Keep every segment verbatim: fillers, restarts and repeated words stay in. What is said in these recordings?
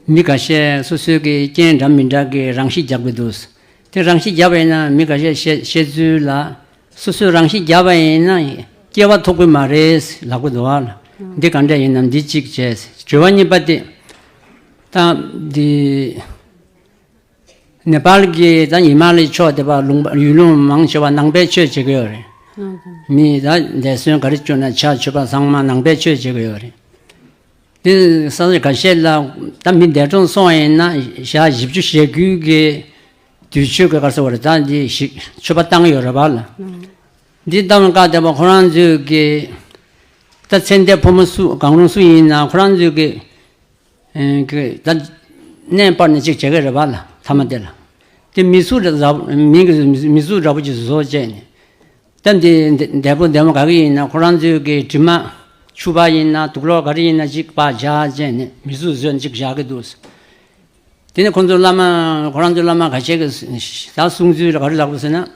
མི་འགའ་ཤས་སོ་སོའི་གི་རྐྱེན་འདྲ་མི་འདྲ་གི་རང་ཤི་རྒྱག་གི་འདུག་དེ་རང་ཤི་རྒྱག་པ་ཡིན་ན་མི་འགའ་ཤས་བཤད་བཤད་ཚུལ་ལ། སོ་སོས་རང་ཤི་རྒྱག་པ་ཡིན་ན་སྐྱེ་བ་ཐོབ་གི་མ་རེད་ལབ་གི་འདུག་བ་ལ། འདི་ག་འདྲ་ཡིན་ནམ་འདི་གཅིག་བྱས། དྲི་བ་གཉིས་པ་དེ། ད་འདི། ནེ་པཱལ་གྱི་ད་ཧི་མ་ལའི་ཕྱོགས་དེ་པ་ལུང་པ་ཡུལ་ལུང་མང་ཆེ་བ་ནང་པའི་ཆོས་བྱེད་ཀྱི་ཡོད་རེད། ནང་དུ། མི་ད་འདས་གསོན་ག་རེ་བཅུག་ན་ཆ་ཆོས་པ་ཚང་མ་ནང་པའི་ཆོས་བྱེད་ཀྱི་ཡོད་རེད། དེ་ས་ཆ་ཁ་ཤས་ལ་ད་མི་འདས་གྲོངས་སོང་ཡིན་ན་ཞག་བཞི་བཅུ་ཞེ་དགུའི་གི་དུས་ཆོས་ཀྱི་ག་རེ་ཟེར་བ་རེད། ད་འདི་ཞིག་མཆོད་པ་བཏང་ཡོད་རེད་པ་ལ། འདི་བཏང་བའི་སྐབས་དེ་པ་ཁོ་རང་ཚོས་གི་ད་ཚེ་འདས་ཕོ་མོ་སུ་གང་རུང་སུ་ཡིན་ན་ཁོ་རང་ཚོས་གི་ཨེ་གི་ད་གནས་སྤར་ནས་ཅིག་བྱེད་ཀྱི་རེད་པ་ལ། མཐའ་མ་དེ་ལ་དེ་མི་སུ་ར་མི་གི་མི་སུ་འདྲ་པོ་ཅིག་བཟོ་བྱས་ནས། ད་འདི་འདས་པོ་འདས་མོ་ག་གི་ཡིན་ན་ཁོ་རང་ཚོའི་གི་དྲི་མ་ཆུ་པ་ཡིན་ན་དུག་ལོག་ག་རེ་ཡིན་ན་ཅིག་པ་བཞག་བྱས་ནས་མི་གཟུགས་བཟོས་ནས་ཅིག་བཞག་གི་འདུག་དེ་ནས་ཁོང་ཚོ་བླ་མ་ཁོ་རང་ཚོའི་བླ་མ་ཁ་ཤས་ཀྱིས་ད་གསུང་ཚུལ་ལ་ག་རེ་ལབ་དགོས་ཟེར་ན།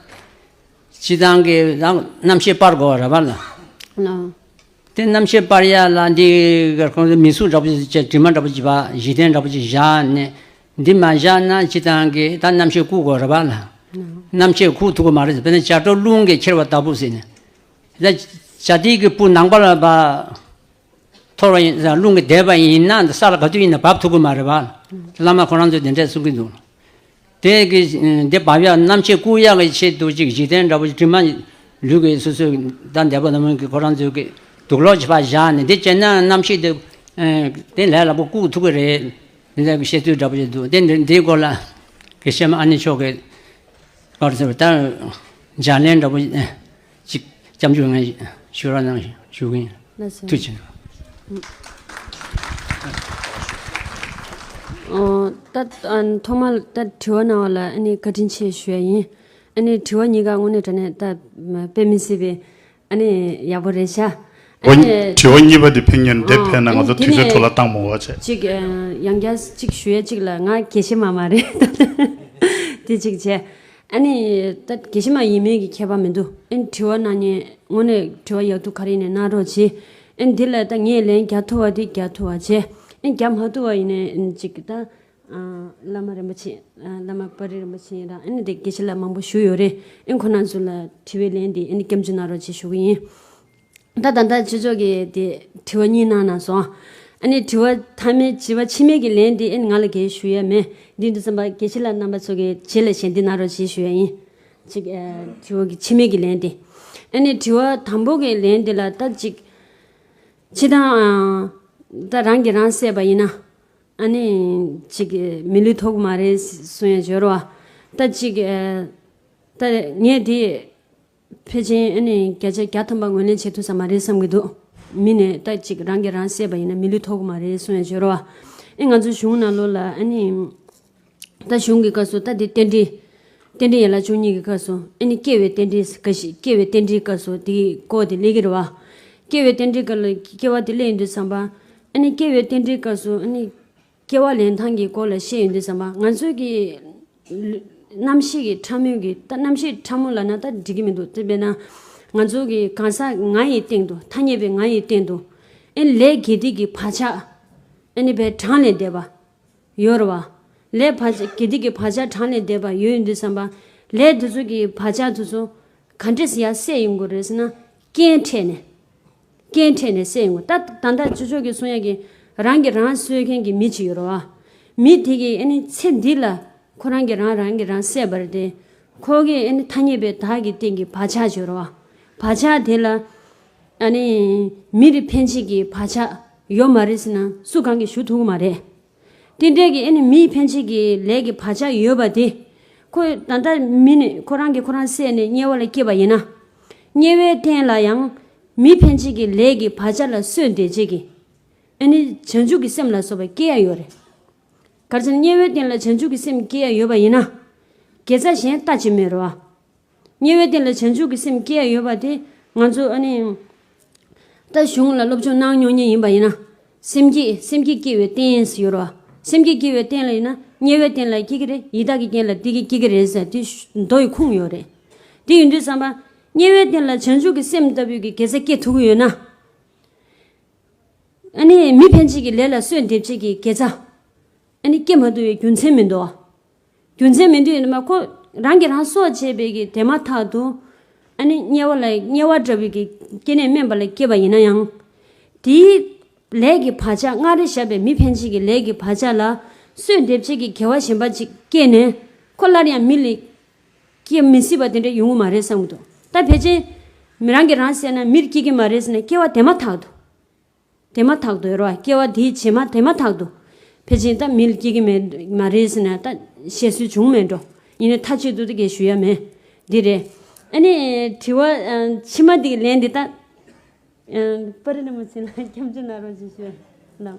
སྤྱི་བཏང་གི་ད་རྣམ་ཤེས་སྤར་དགོས་རེད་པ་ལ། ལགས། དེ་རྣམ་ཤེས་སྤར་ཡ་ལ་འདི་ག་ཁོང་ཚོ་མི་གཟུགས་འདྲ་པོ་ཅིག་བྱས་དྲི་མ་འདྲ་པོ་ཅིག་པ་གཞི་རྟེན་འདྲ་པོ་ཅིག་བཞག་ནས་འདི་མ་བཞག་ན་སྤྱི་བཏང་གི་ད་རྣམ་ཤེས་བཀུག་དགོས་རེད་པ་ལ། རྣམ་ཤེས་བཀུག་ཐུབ་ཀྱི་མ་རེད། དཔེར་ན་བྱ་སྒྲོ་རླུང་གིས་ཁྱེར་བ་ལྟ་བུ་ཟེར་ནས། ད་བྱ་དེའི་གི་སྤུ་ནང་པ་ལ་བ་འཐོར་བ་ཡིན་རླུང་གིས་བདས་པ་ཡིན་ན་ས་ལ་ག་དུས་ཡིན་ན་བབས་ཐུབ་ཀྱི་མ་རེད་པ། བླ་མ་ཁོ་རང་ཚོས་དེ་འདྲས་གསུང་གི་འདུག་དེ་གི་དེ་བབས་ཡག་རྣམ་ཤེས་བཀུག་ཡག་གི་ཆེད་དུ་ཅིག་གཞི་རྟེན་འདྲ་པོ་ཅིག་དྲི་མ་ལུས་ཀྱི་སོ་སོའི་ད་འདས་པ་རྣམས་ཀྱི་ཁོ་རང་ཚོའི་གི་དུག་ལོག་ཅིག་ཕར་བཞག་ནས་དེ་བྱས་ན་རྣམ་ཤེས་དེ་དེ་ལས་སླ་པོ་བཀུག་ཐུབ་ཀྱི་རེད། དེ་འདྲ་གི་བཤད་ཚུལ་འདྲ་པོ་ཅིག་འདུག་དེ་འདི་འདིའི་སྐོར་ལ་དགེ་བཤེས་མ་ཨ་ནེ་མཆོག་གིས་ག་རེ་ཟེར་བ་ད་ལྗགས་ལན་འདྲ་པོ་ཅིག་སྐྱབས་འཇུག་ངས་ཞུ་རོགས་གནང་ཞུ་གི་ཡིན། ལགས་སོ། ཐུགས་རྗེ་ཆེ། ཨོ། ད་ཨ་ཐོག་མར་ད་དྲི་བ་གནང་བ་ལ་ཨ་ནི་བཀའ་དྲིན་ཆེ་ཞུ་ཡ་ཡིན། ཨ་ནི་དྲི་བ་གཉིས་ཀ་དངོས་གནས་དྲང་གནས་ད་དཔེ་མི་སྲིད་པའི་ཨ་ནི་ཡག་པོ་རེད་ཤག་ཨ་ཨོ། ནི་དྲི་བ་གཉིས་པ་དེ་ཕན་ཡོན་འདེབས་ཨ་ཕན་ན་ང་ཚོ་དུས་ཚོད་འཕྲོ་བརླག་བཏང་མ་དགོས་བྱས། ཅིག་ཨ་ཡང་བསྐྱར་ཅིག་ཞུ་ཡ་ཅིག་ལ་ང་དགེ་བཤེས་མ་མ་རེད། དེ་ཅིག་བྱས། ཨ་ནི་ད་དགེ་བཤེས་མ་ཡིན་མིན་གྱི་ཁྱད་པར་མི་འདུག་ཨ་ནི་དྲི་བ་གནང་མཁན་དངོས་གནས་དྲི་བ་ཡག་སྡུག་ག་རེ་ཡིན་ནའི་གནང་རོགས་བྱེད། ཨ་ནི་འདི་ལ་ད་ངས་ལན་རྒྱག་ཐུབ་པ་དེ་རྒྱག་ཐུབ་པ་བྱས། ཨ་ནི་རྒྱག་མ་ཐུབ་པ་ཡིན་ནའི་ཨ་ནི་ཅིག་ད་ཨ་བླ་མ་རིན་པོ་ཆེ་ཨ་བླ་མ་དཔའ་རིས་རིན་པོ་ཆེ་ཡིན་ར་ཨ་ནི་དེ་དགེ་བཤེས་ལགས་མང་པོ་བཞུགས་ཡོད་རེད། ཨ་ནི་ཁོ་རང་ཚོ་ལ་དྲི་བའི་ལན་དེ་ཨ་ནི་སྐྱབས་འཇུག་གནང་རོགས་བྱེད་ཞུ་གི་ཡིན། ད་ད་ལྟ་ཅོ་ཅོ་གིས་དེ་དྲི་བ་གཉིས་གནང་གནང་སོང་། ཨ་ནི་དྲི་བ་མཐའ་མའི་དྲི་བ་ཕྱི་མའི་གི་ལན་དེ་ཨ་ནི་ང་ལ་གས་ཞུ་ཡ་མེད། འདི་འདི་ཙམ་པ་དགེ་བཤེས་ལགས་རྣམ་པ་ཚོ་གི་རྗེས་ལ་ཞལ་འདི་གནང་རོགས་ཞེས་ཞུ་ཡ་ཡིན། ཅིག་ཨ་དྲི་བ་གི་ཕྱི་མའི་གི་ལན་དེ། ཨ་ནི་དྲི་བ་དང་པོ་གི་ལན་དེ་ལ་ད་ཅིག་ཕྱི་དང་ཨ་ད་རང་གིས་རང་བསད་པ་ཡིན་ན་ཨ་ནི་ཅིག་མི་ལུས་ཐོབ་གི་མ་རེད་གསུང་ཡ་འབྱོར་བ། ད་ཅིག་ཨ་ད་ངས་དེ། ཕལ་ཆེར་ཨ་ནི་བརྒྱ་ཆ་བརྒྱ་ཐམ་པ་ངོས་ལེན་བྱེད་ཐུབ་ས་མ་རེད་བསམ་གྱི་འདུག་མི་ནས་ད་ཅིག་རང་གིས་རང་བསད་པ་ཡིན་ན་མི་ལུས་ཐོབ་ཀྱི་མ་རེད་གསུང་ཡ་འབྱོར་བ། ཨེ་ང་ཚོ་གཞུང་ནང་ལོགས་ལ་ཨ་ནི་ད་གཞུང་གི་སྐབས་སུ་ད་དེ་རྟེན་འབྲེལ། རྟེན་འབྲེལ་ཡན་ལག་བཅུ་གཉིས་ཀྱི་སྐབས་སུ་ཨ་ནི་སྐྱེ་བའི་རྟེན་འབྲེལ་ག་ཞིག་སྐྱེ་བའི་རྟེན་འབྲེལ་སྐབས་སུ་དེའི་སྐོར་དེ་སླེབས་ཀྱི་རེད་བ། སྐྱེ་བའི་རྟེན་འབྲེལ་སྐབས་ལ་སྐྱེ་བ་དེ་སླེབས་ཡོང་དུས་ཙམ་པ་ཨ་ནི་སྐྱེ་བའི་རྟེན་འབྲེལ་སྐབས་སུ་ཨ་ནི། སྐྱེ་བ་ལེན་སྟངས་ཀྱི་སྐོར་ལ་བཤད་ཡོང་དུས་ཙམ་པ་ང་ཚོའི་གི་རྣམ་ཤེས་ཀྱི་ཕྲ་མོའི་གི་ད་རྣམ་ཤེས་ཕྲ་མོ་ལབ་ན་ད་འགྲིག་གི་མི་འདུག་དེ་བས་ན་ང་ཚོ་གི་གང་ཟག་ང་ཡི་སྟེང་དུ་ཐ་སྙད་པའི་ང་ཡི་སྟེང་དུ་ཨེ་ལས་དགེ་སྡིག་གི་བག་ཆགས་ཨེ་ནི་བས་གྲངས་ལས་འདས་པ་ཡོད་རེད་བ། ལས་བག་ཆགས་དགེ་སྡིག་གི་བག་ཆགས་གྲངས་ལས་འདས་པ་ཡོད་ཡོང་དུས་ཙམ་པ་ལས་དེ་ཚོ་གི་བག་ཆགས་དེ་ཚོ་ག་འདྲས་ཡར་སད་ཡོང་གི་རེད་ཟེར་ན་རྐྱེན་འཕྲད་ནས། རྐྱེན་འཕྲད་ནས་སད་ཡོང་གི། ད་ད་ལྟ་ཅོ་ཅོ་གིས་གསུང་ཡ་གི་རང་གིས་རང་གསོད་མཁན་གྱི་མི་ཅིག་ཡོད་རེད་བ། མི་དེ་གིས་ཨ་ནི་ཚེ་འདི་ལ་ཁོ་རང་གིས་རང་རང་གིས་རང་བསད་པ་རེད་དེ། ཁོ་གིས་ཨ་ནི་ཐ་སྙད་པའི་བདག་གི་སྟེང་གི་བག་ཆགས་ཡོད་རེད་བ། བག་ཆགས་དེ་ལ་ཨ་ནི་མི་རེ་ཕན་ཆད་ཀྱི་བག་ཆགས་ཡོད་མ་རེད་ཟེར་ན་སུ་གང་གིས་ཞུ་ཐུབ་ཀྱི་མ་རེད། དེ་འདྲས་ཀྱི་ཨ་ནི་མིའི་ཕན་ཆད་ཀྱི་ལས་ཀྱི་བག་ཆགས་ཡོད་པ་དེ། ཁོ་ད་ལྟ་མི་ནི་ཁོ་རང་གིས་ཁོ་རང་བསད་ནས་དམྱལ་བ་ལ་སྐྱེས་པ་ཡིན་ན། དམྱལ་བའི་སྟེང་ལ་ཡང་མི་ཕན་ཆད་ཀྱི་ལས་ཀྱི་བག་ཆགས་ལ་གསོས་བསྡད་བྱེད་ཀྱི། ཨ་ནི་བྱང་ཆུབ་ཀྱི་སེམས་ལ་སོགས་པ་སྐྱེ་ཡ་ཡོད་རེད། ག་རེ་ཟེར་ན་དམྱལ་བའི་སྟེང་ལ་བྱང་ཆུབ་ཀྱི་སེམས་སྐྱེ་ཡ་ཡོད་པ་ཡིན་ན། དགེ་རྩ་གཞན་ལྟ་ཅི་སྨོས་རེད་བ། དམྱལ་བའི་སྟེང་ལ་བྱང་ཆུབ་ཀྱི་སེམས་སྐྱེ་ཡ་ཡོད་པ་དེ་ང་ཚོ་ཨ་ནི། ད་གཞུང་ལ་སློབ་སྦྱོང་གནང་མྱོང་མཁན་ཡིན་པ་ཡིན་ན། སེམས་བསྐྱེད་སེམས་བསྐྱེད་སྐྱེ་བའི་རྟེན་ཟེར་ཡོད་རེད་བ། སེམས་བསྐྱེད་སྐྱེ་བའི་རྟེན་ལ་ཡིན་ན་དམྱལ་བའི་རྟེན་ལ་སྐྱེ་གི་རེད། ཡི་དྭགས་ཀྱི་རྐྱེན་ལ་འདི་གི་སྐྱེ་གི་རེད་ཟེར་དེ་མདོ་ཡི་ཁུངས་ཡོད་རེད། དེ་ཡིན་དུས་ཙམ་པ། དམྱལ་བའི་རྟེན་ལ་བྱང་ཆུབ་ཀྱི་སེམས་ལྟ་བུའི་གི་དགེ་རྩ་སྐྱེ་ཐུབ་ཀྱི་ཡོད་ན། ཨ་ནི་མི་ཕན་ཆད་ཀྱི་ལས་ལ་གསོས་འདེབས་བྱེད་ཀྱི་དགེ་རྩ། ཨ་ནི་སྐྱེ་མ་ཐུབ་པའི་རྒྱུ་མཚན་མི་འདུག་རྒྱུ་མཚན་མི་འདུག་ཡིན་ན་མ་ཁོ་རང་གིས་རང་གསོ་བྱས་པའི་གི་དེ་མ་ཐག་ཏུ། ཨ་ནི་དམྱལ་བ་ལ་དམྱལ་བ་འདྲ་བའི་གི་སྐྱེ་གནས་དམན་པ་ལ་སྐྱེས་པ་ཡིན་ན་ཡང་། དེའི་ལས་ཀྱི་བག་ཆགས་སྔར་བཞག་པའི་མི་ཕན་ཆད་ཀྱི་ལས་ཀྱི་བག་ཆགས་ལ་གསོས་འདེབས་བྱེད་ཀྱི་དགེ་བ་གཞན་པ་ཅིག་སྐྱེས་ནས། ཁོ་སླར་ཡང་མི་ལ་སྐྱེ་མི་སྲིད་པ་དེ་འདྲ་ཡོང་གི་མ་རེད་བསམ་གྱི་འདུག་ད་ཕལ་ཆེར་མི་རང་གིས་རང་བསད་ན་མིར་སྐྱེ་གི་མ་རེད་ཟེར་ན་སྐྱེ་བ་དེ་མ་ཐག་ཏུ། དེ་མ་ཐག་ཏུ་ཡོད་རེད་བ། སྐྱེ་བ་དེའི་རྗེས་མ་དེ་མ་ཐག་ཏུ། ཕལ་ཆེར་ད་མི་ལ་སྐྱེ་གི་མེད་མ་རེད་ཟེར་ན་ད་བཤད་སྲོལ་བྱུང་མེད་འགྲོ། ཡིན་ནའི་མཐའ་དཔྱད་དུ་ད་གས་ཞུ་ཡ་མེད། འདི་རེད། ཨ་ནི་དྲི་བ་ཨ་ཕྱི་མ་འདི་གི་ལན་འདི་ད་ཨ་པ་རི་རིན་པོ་ཆེ་ལ་སྐྱབས་འཇུག་གནང་རོགས་ཞེས་ཞུ་གནང་།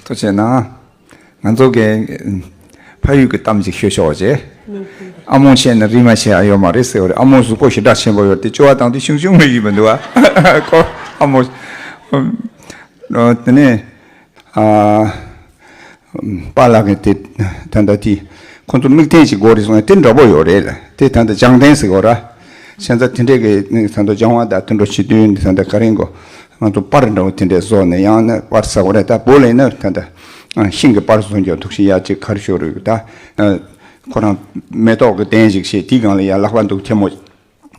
ཐུགས་རྗེ་གནང་། ང་ཚོ་གི་ཕ་ཡུལ་གྱི་གཏམ་ཅིག་ཤོད་ཆོག་ཅེས། ཨ་མོ་བྱས་ན་རིལ་མ་བྱེད་ཡ་ཡོད་མ་རེད་ཟེར་བ་རེད། ཨ་མོ་གཟུགས་པོ་ཞེ་དྲག་ཆེན་པོ་ཡོད་དེ་སྐྱོ་བ་བཏང་དུས་ཆུང་ཆུང་མི་ཡིན་མི་འདུག་ཨ། ཁོ་ཨ་མོ། དེ་ནས། ཨ། པཱ་ལགས་ཀྱིས་དེ་ད་ལྟ་དེ་ཁོ་ཚོ་དམིགས་རྟེན་ཅིག་དགོས་རེད་གསུངས་ནས་དེ་འདྲ་པོ་ཡོད་རེད་ལ། དེ་ད་ལྟ་སྦྱང་ལྡན་ཟེར་གོ་ར། བྱས་ཙང་དེ་འདྲས་ཀྱི་ད་ལྟ་སྦྱང་བ་དང་དེ་འདྲ་བྱེད་དུས་ད་ལྟ་ག་རེ་གོ། ང་ཚོ་པར་འདྲ་བོ་དེ་འདྲས་བཟོ་ནས་ཡང་ན་པར་ཟ་གོ་རེད། ད་བོད་ལ་ཡིན་ན་ད་ལྟ་ཤིང་གི་པར་བཟོ་རྒྱུ་འདུག་ཤི་ཡ་ཅིག་ག་རེ་ཤོར་རེད། ད་ཁོ་རང་མེ་ཏོག་གི་གདན་ཅིག་བྱས་དེའི་སྒང་ལ་ཡ་ལག་པ་འདུག་ཐལ་མོ།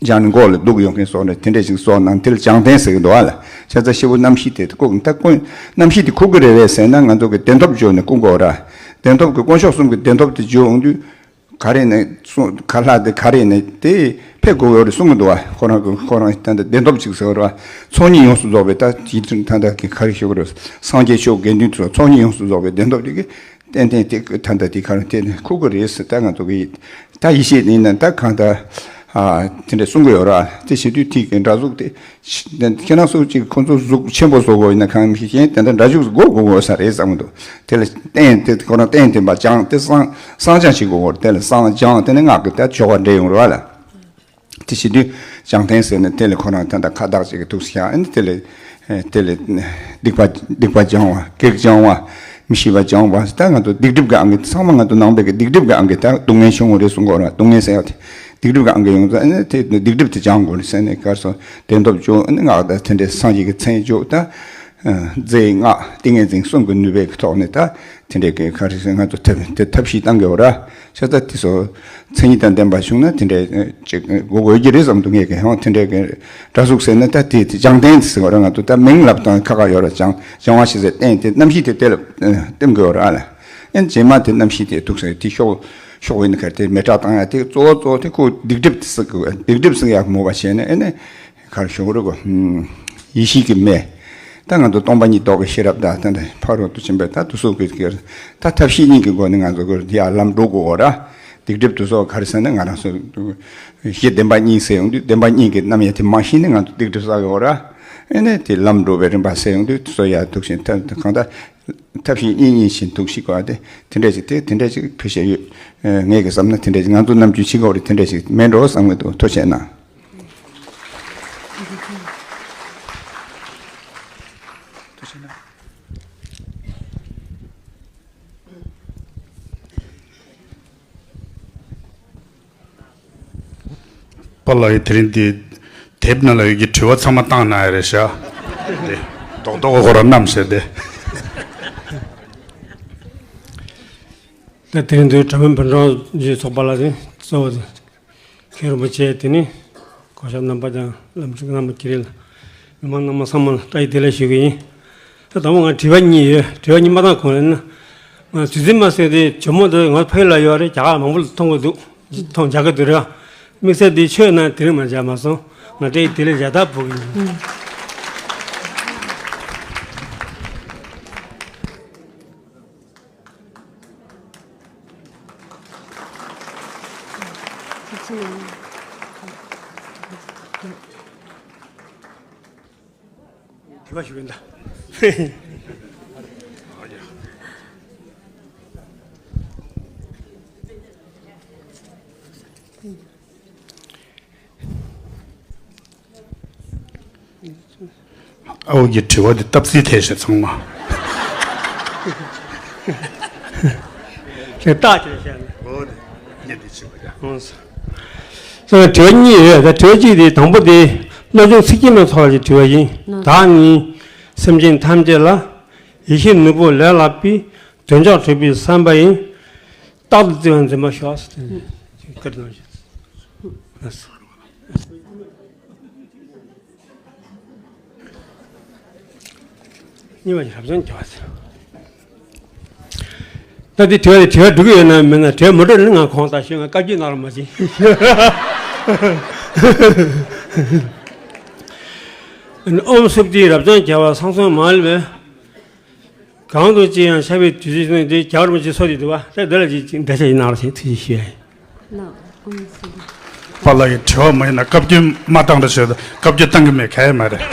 སྦྱང་ནས་མགོ་ལ་སྡུག་ཡོང་མཁན་སོགས་ནས་དེ་འདྲས་ཞིག་སོགས་ནང་དེ་ལ་སྦྱང་ལྡན་ཟེར་གྱི་འདུག་ཨ་ལ། བྱས་ཙང་ཤི་བོ་རྣམ་ཤེས་དེ་བཀུག་ད་ཀུན་རྣམ་ཤེས་དེ་ཁུག་གི་རེད་པས་ཟེར་ན་ང་ཚོ་གི་གདན་ཐོབ་འཇོག་ནས་བཀུག་དགོས་ར། གདན་ཐོབ་ཀྱི་དཀོན་མཆོག་གསུམ་གྱི་གདན་ཐོབ་དེ་འཇོག་འོང་དུས། ག་རེ་ནས་གསུང་ག་ལྷག་དེ་ག་རེ་ནས་དེ་ཕེབས་དགོས་ཡོད་རེད་གསུང་གི་འདུག་བ། ཁོ་རང་གི་ཁོ་རང་ད་ལྟ་གདན་ཐོབ་ཅིག་ཟེར་བ་ར། ཚོགས་གཉིས་ཡོངས་སུ་རྫོགས་པའི་ད་ཇི་ད་ལྟ་གི་ག་རེ་ཞུ་གི་རེད། སངས་རྒྱས་ཆོས་དགེ་འདུན་དུ་ཚོགས་གཉིས་ཡོངས་སུ་རྫོགས་པའི་གདན་ཐོབ་དེ་གི་ཏན་ཏན་དེ་ད་ལྟ་དེ་ག་རེ་དེ་ནས་ཁུག་གི་རེད་ཟེར། ད་ང་ཚོ་གི་ད་ཡིད་ཆེས་ཡིན་ན་ད་གང་ལྟར་ཨ་དེ་འདྲ་གསུང་གི་ཡོད་ར། དེ་བྱེད་དུས་དེ་གི་འདྲ་གཟུགས་དེ་ཁྱེད་རང་ཚོ་ཅིག་ཁོང་ཚོ་གཟུགས་ཆེན་པོ་བཟོ་དགོས་ཡིན་ན་གང་མི་ཤེས་གཞན་དེ་འདྲ་འདྲ་གཟུགས་སྒོ་དགོས་དགོས་ས་རེད་བསམ་གི་འདུག་དེ་ལ་རྟེན་དེ་ཁོ་རང་རྟེན་དེ་མ་བྱང་དེ་བསང་བསང་སྦྱང་བྱེད་དགོས་གོ། དེ་ལ་བསང་སྦྱང་དེ་ནས་སྔགས་ཀྱི་ད་ཆོ་ག་འདྲེས་ཡོང་ར་ལ། དེ་བྱེད་དུས་སྦྱང་ལྡན་ཟེར་ནས་དེ་ལ་ཁོ་རང་ད་ལྟ་ཁ་བཏགས་ཅིག་གི་ཐུགས་སུ་ཤར། ཨ་ནི་དེ་ལ་དེ་ལ་སྡིག་པ་སྡིག་པ་སྦྱང་བ་གེགས་སྦྱང་བ་མི་ཤེས་པ་སྦྱང་བ་ད་ང་ཚོ་སྡིག་སྒྲིབ་ཀྱི་ཨང་ཀི་ཚང་མ་ང་ཚོ་ནང་པའི་གི་སྡིག་སྒྲིབ་ཀྱི་ཨང་ཀི་ད་སྡུག་བསྔལ་བྱུང་བ་རེད་གསུང་གོ་ར། སྡུག་བསྔལ་ཟེར་ཡ་དེ་སྡིག་སྒྲིབ་ཀྱི་ཨང་ཀི་ཡོང་ཙང་ཨ་ནི་དེ་སྡིག་སྒྲིབ་དེ་སྦྱང་དགོས་རེད་ཟེར་ནས་གར་སོང་གདན་ཐོབ་བཅུག་ཨ་ནི་སྔགས་དང་དེ་འདྲའི་སངས་རྒྱས་ཀྱི་མཚན་བཅུག་ད། རྫས་སྔགས་ཏིང་ངེ་འཛིན་གསུམ་གྱི་ནུས་པའི་ཐོག་ནས་ད་དེ་འདྲའི་གི་ག་རེ་ཟེར་ང་ཚོ་ཐབས་དེ་ཐབས་ཤེས་བཏང་དགོས་ར། ཤ་ཚ་དེ་ཚོ་མཚན་ཉིད་དང་ལྡན་པ་བྱུང་ན་དེ་འདྲའི་ཅིག་དགོས་དགོས་ཀྱི་རེད་བསམ་འདུག་ངས་གི་ཧང་དེ་འདྲའི་གི་འདྲ་གཟུགས་ཟེར་ན་ད་དེ་དེ་སྦྱང་ལྡན་ཟེར་བ་ར། ང་ཚོ་ད་མིང་ལབ་སྟངས་ཁག་ཁག་ཡོད་ར། སྦྱང་སྦྱང་བ་ཞེས་ཟེར་བསྟན་དེ་རྣམ་ཤེས་དེ་དེ་ལ་སྟིམ་དགོས་ར་ལ། ཨན་རྗེས་མ་དེ་རྣམ་ཤེས་དེ་ཐུག་ཟེར་དེ་ཤོག་ཤོག་ཡིན་ཁར་དེ་མེ་སྲེག་བཏང་ཡ་དེ་གཙོ་བོ་གཙོ་བོ་དེ་ཁོ་སྡིག་སྒྲིབ་དེ་སྲེག་དགོས། སྡིག་སྒྲིབ་སྲེག་ཡག་མོ་བ་བྱས་ནས་ཨ་ནི། གར་ཞུ་རུ་གོ། ཡེ་ཤེས་ཀྱི་མེ། ད་ང་ཚོ་སྟོང་པ་ཉིད་རྟོགས་པའི་ཤེས་རབ་དང་ད་ཕ་རོལ་ཏུ་ཕྱིན་པའི་ད་དུ་སོགས་ཀྱི་ཀྱི་ད་ཐབས་ཤེས་གཉིས་ཀྱི་སྒོ་ནས་ང་ཚོ་ཀྱི་ཡར་ལམ་འགྲོ་དགོས་གོ་ར། སྡིག་སྒྲིབ་དུ་སོགས་ག་རེ་ཟེར་ན་ང་རང་ཚོ་གཞི་བདེན་པ་གཉིས་ཟེར་ཡོང་དུས་བདེན་པ་གཉིས་ཀྱི་རྣམ་དབྱེ་དེ་མ་ཤེས་ནས་ང་ཚོ་སྡིག་སྒྲིབ་བསགས་ཡོད་ར། ཨེ་ནས་དེ་ལམ་འགྲོ་བའི་རིམ་པ་ཟེར་ཡོང་དུས་དུ་སོགས་ཡར་ཐུག་བཞིན་ཐབས་གང་ལྟར་ཐབས་ཤེས་གཉིས་གཉིས་བཞིན་ཐུག་ཤིག་གོ་དེ་དེ་འདྲ་ཞིག་དེ་དེ་འདྲ་ཞིག་ཕལ་ཆེར་ཡོད། ངས་ཀྱི་བསམ་ན་དེ་འདྲ་ཞིག་ང་ཚོ་ནམ་རྒྱུན་བྱེད་དགོས་རེད། དེ་འདྲ་ཞིག་མེད་འགྲོ་བསམ་གི་འདུག་ཐུགས་རྗེ་གནང་། པཱ་ལགས་ཀྱིས་དེ་རིང་འདི་དེབ་ནང་ལ་ཡོད་ཀྱི་དྲི་བ་ཚང་མ་བཏང་གནང་ཡ་རེད་ཤག་དེ་རྡོག་རྡོག་ཁོ་རང་བསྣམས་བྱས་ཏེ། ད་དེ་རིང་འདིར་གྲྭ་མི་བོད་ཕྲུག་ཚོགས་པ་ལ་དེ་གཙོ་བོ་དེ། མཁན་རིན་པོ་ཆེ་དེ་ནི་གོ་ཤག་རྣམ་པ་དང་བླ་མ་ཚོ་རྣམ་པ་ཀྱི་རེད་ལ། མི་མང་རྣམ་པ་ཚང་མ་ལ་བཀྲ་ཤིས་བདེ་ལེགས་ཞུ་གི་ཡིན། ད་དང་པོ་ང་དྲི་བ་གཉིས་ཡོད། དྲི་བ་གཉིས་མ་བཏང་གོང་ལ་ན། ང་དུས་ཚོད་མ་ཟད་དེ་ཇོ་མོ་དེ་ང་ཕ་ཡུལ་ལ་ཡོད་རེད། རྒྱ་གར་མང་པོ་ལ་མཐོང་གི་འདུག་མཐོང་མཇལ་གི་འདུག་རེད། དམིགས་བསལ་དེ་ཆོས་ནང་དེ་རིང་མ་མཇལ་མ་སོང་། ང་བཀྲ་ཤིས་བདེ་ལེགས་མཇལ་དར་ཕུལ་གི་ཡིན། དྲི་བ་ཞུ་གི་ཡིན་ད། ཨའུ་གི་དྲི་བ་འདི་སྟབས་གཙིགས་ཐལ་ཞེས་ཚང་མ། ཞེས་རྟགས་ཅིག་བཤད་ན། འོ་ནི་ཉེ་དུ་ཆེ་བ་ཡ། འོང་སོ། ད་དྲི་བ་གཉིས་ཡོད། ད་དྲི་བ་གཅིག་དེ་དང་པོ་དེ་བློ་སྦྱོང་ཚིག་བརྒྱད་མའི་ཐོག་ལ་དྲི་བ་ཡིན། ནོ། བདག་ནི་སེམས་ཅན་ཐམས་ཅད་ལ། ཡིད་བཞིན་ནོར་བུ་ལས་ལྷག་པའི། འདོད་ཆགས་གྲོལ་བའི་བསམ་པ་ཡིས། རྟག་ཏུ་བརྩེ་བ་འཛིན་པར་ཤོག། བཀའ་དྲིན་ཆེ། གཉིས་པ་ཞིག་རབ་བྱུང་བརྒྱ་པ་ཟེར། ད་འདི་དྲི་བ་དེ་དྲི་བ་འགྲོ་གི་ཡོད་ན་མེད་ན། དྲི་བ་མ་འགྲོ་ན་ང་ཁོང་ལྟ་ཞུ། ང་བཀའ་བརྒྱུད་གནང་རོགས་མ་བྱེད། ཨོཾ་སྭ་སྟི། རབ་བྱུང་བརྒྱ་པ་ཚང་སོང་མ་ལུས་པའི། གང་དུ་ཅི་ཡང་ཤར་བའི་དུས་ཚོད་ནི་འདི་རྒྱལ་བ་རིན་པོ་ཆེ་གསུངས་ཡོད་འདུག་པ། ད་འདི་ལ་ཅིག་ཅིག་འགྲེལ་བཤད་ཅིག་གནང་རོགས་ཞེས་ཐུགས་རྗེ་ཞུ་ཡ་ཡིན། ལགས། ཨོཾ་སྭ་སྟི། པཱ་ལགས་ཀྱི་དྲི་བ་མ་ཡིན་ན་བཀའ་བརྒྱུད་མ་བཏང་འདྲ་བྱས། བཀའ་བརྒྱུད་བཏང་གི་མེད་ག་ཡེ་མ་རེད།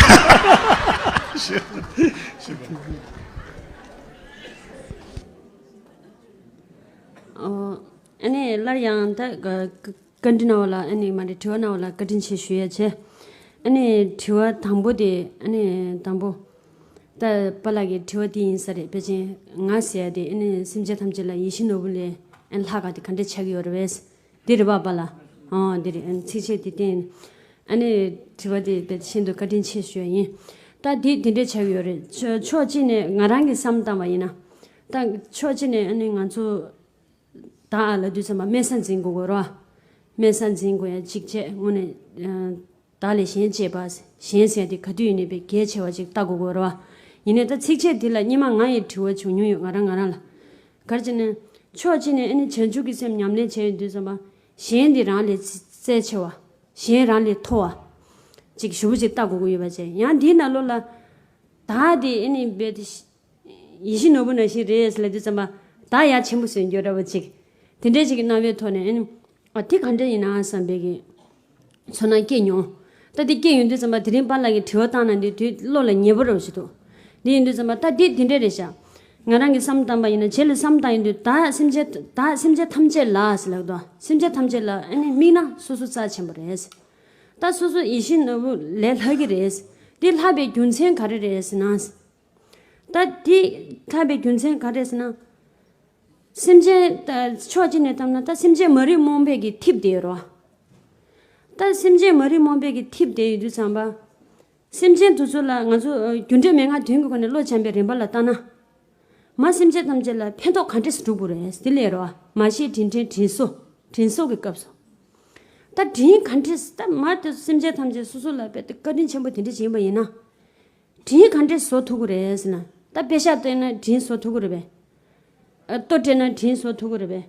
ཨོ། ཨ་ནི་སླར་ཡང་ད་བཀའ་འདྲི་གནང་བ་ལ། ཨ་ནི་མ་རེད། དྲི་བ་གནང་བ་ལ་བཀའ་དྲིན་ཆེ་ཞུ་ཡ་བྱས། ཨ་ནི་དྲི་བ་དང་པོ་དེ། ཨ་ནི་དང་པོ། ད་པཱ་ལགས་ཀྱི་དྲི་བ་འདི་ཡིན་ས་རེད། ཕལ་ཆེར་ང་ཟེར་ཡ་དེ། ཨ་ནི་སེམས་ཅན་ཐམས་ཅད་ལ་ཡིད་བཞིན་ནོར་བུ་ལས་ཨ་ནི་ལྷག་ག་དེ་ག་འདྲས་ཆགས་ཀྱི་ཡོད་རེད་པས། འདི་རེད་པ་པཱ་ལགས། ཨོ་འདི་རེད། ཨ་ནི་ཚིགས་བཅད་འདི་བསྟན། ཨ་ནི་དྲི་བ་འདི་དཔེ་ཤིན་ཏུ་བཀའ་དྲིན་ཆེ་ཞུ་ཡ་ཡིན། ད་འདི་འདི་འདྲས་ཆགས་ཀྱི་ཡོད་རེད། ཕྱོགས་ཕྱོགས་གཅིག་ནས་ང་རང་གིས་བསམ་བཏང་བ་ཡིན་ན། ད་ཕྱོགས་གཅིག་ནས་ཨ་ནི་ང་ཚོ་བདག་ལབ་དུས་ཙམ་པ་དམན་ས་འཛིན་དགོས་ཀྱི་རེད་པ། དམན་ས་འཛིན་དགོས་ཡ་གཅིག་བྱས། དངོས་གནས་བདག་ལས་གཞན་གཅེས་པ། གཞན་ཟེར་དེ་ག་དུས་ཡིན་ནའི་དཔེ་གལ་ཆེ་བ་ཅིག་ལྟ་དགོས་ཀྱི་རེད་པ། ཡིན་ནའི་ད་ཚིགས་བཅད་འདི་ལ་སྔོན་མ་ང་ཡི་དྲི་བ་བྱུང་མྱོང་ཡོད། ང་རང་ང་རང་ལ། ག་རེ་བྱས་ནས། ཕྱོགས་གཅིག་ནས་ཨ་ནི་བྱང་ཆུབ་ཀྱི་སེམས་ཉམས་ལེན་བྱས་ཡོང་དུས་ཙམ་པ། གཞན་དེ་རང་ལས་རྩལ་ཆེ་བ། གཞན་རང་ལས་མཐོ་བ་ཅིག་ཞེ་པོ་ཅིག་ལྟ་དགོས་ཀྱི་ཡོད་པ་བྱས། ཡང་འདིའི་ནང་ལོགས་ལ། བདག་དེ་ཨ་ནི་རྦད་དེ་ཡིད་བཞིན་ནོར་བུ་ནང་བཞིན་རེད་ཟེར་ལབ་དུས་ཙམ་པ། བདག་ཡ་ཆེན་པོ་བཟོས་འགྱོ་འདྲ་བོ་ཅིག་དེ་འདྲས་ཅིག་གི་རྣམ་པའི་ཐོག་ནས། ཨ་ནི་ཨ་དེ་ག་འདྲས་ཡིན་ན་བསམ་པའི་གི་ཚོར་སྣང་སྐྱེས་མྱོང་། ད་དེ་སྐྱེས་ཡོང་དུས་ཙམ་པ། དེ་རིང་པཱ་ལགས་ཀྱིས་དྲི་བ་བཏང་ན་འདི་དུས་བློ་ལ་ཉེ་པོ་འདྲ་བོ་ཞིག་འདུག་དེ་ཡིན་དུས་ཙམ་པ་ད་འདི་འདི་འདྲས་རེད་ཤག་ང་རང་གིས་བསམ་བཏང་པ་ཡིན་ན། རྗེས་ལ་བསམ་བཏང་ཡོང་དུས། བདག་སེམས་ཅན། བདག་སེམས་ཅན་ཐམས་ཅད་ལ་ཟེར་ལབ་འདུག་སེམས་ཅན་ཐམས་ཅད་ལ་ཨ་ནི་དམིགས་ན་སོ་སོ་རྩ་ཆེན་པོ་རེད། ད་སོ་སོ་ཡིད་བཞིན་ནོར་བུ་ལས་ལྷག་གི་རེད། འདི་ལྷག་པའི་རྒྱུ་མཚན་ག་རེ་རེད་ཟེར་ན། ད་འདི་ལྷག་པའི་རྒྱུ་མཚན་ག་རེ་ཟེར་ན། སེམས་ཅན། ད་ཕྱོགས་གཅིག་ནས་བལྟས་ན། ད་སེམས་ཅན་མ་རིག་རྨོངས་པའི་གི་ཐིབས་དེ་ཡོད་རེད་པ། ད་སེམས་ཅན་མ་རིག་རྨོངས་པའི་གི་ཐིབས་དེ་ཡོད་དུས་ཙམ་པ། སེམས་ཅན་དེ་ཚོ་ལ་ང་ཚོ་རྒྱུ་འབྲས་མན་ངག་དོན་གྱི་སྒོ་ནས་བློ་སྦྱངས་པའི་རིམ་པ་ལ་བལྟས་ན། མ་སེམས་ཅན་ཐམས་ཅད་ལ་ཕན་ཐོགས་ག་འདྲས་སུ་སྒྲུབ་དགོས་རེད། དེ་ལས་རེད་པ། མ་ཤེས་དྲིན་དྲན་དྲིན་གཟོ། དྲིན་གཟོ་གི་སྐབས་སུ། ད་དྲིན་ག་འདྲས། ད་མ་དེ་སེམས་ཅན་ཐམས་ཅད་སོ་སོ་ལ་རྦད་དེ་བཀའ་དྲིན་ཆེན་པོ་དེ་འདྲས་ཅིག་ཡིན་པ་ཡིན་ན། དྲིན་ག་འདྲས་གཟོ་ཐུབ་ཀྱི་རེད་ཟེར་ན། ད་པེ་ཤག་སྟེར་ན་དྲིན་གཟོ་ཐུབ་ཀྱི་རེད་པས། ཨ། ལྟོ་སྟེར་ན་དྲིན་གཟོ་ཐུབ་ཀྱི་རེད་པས།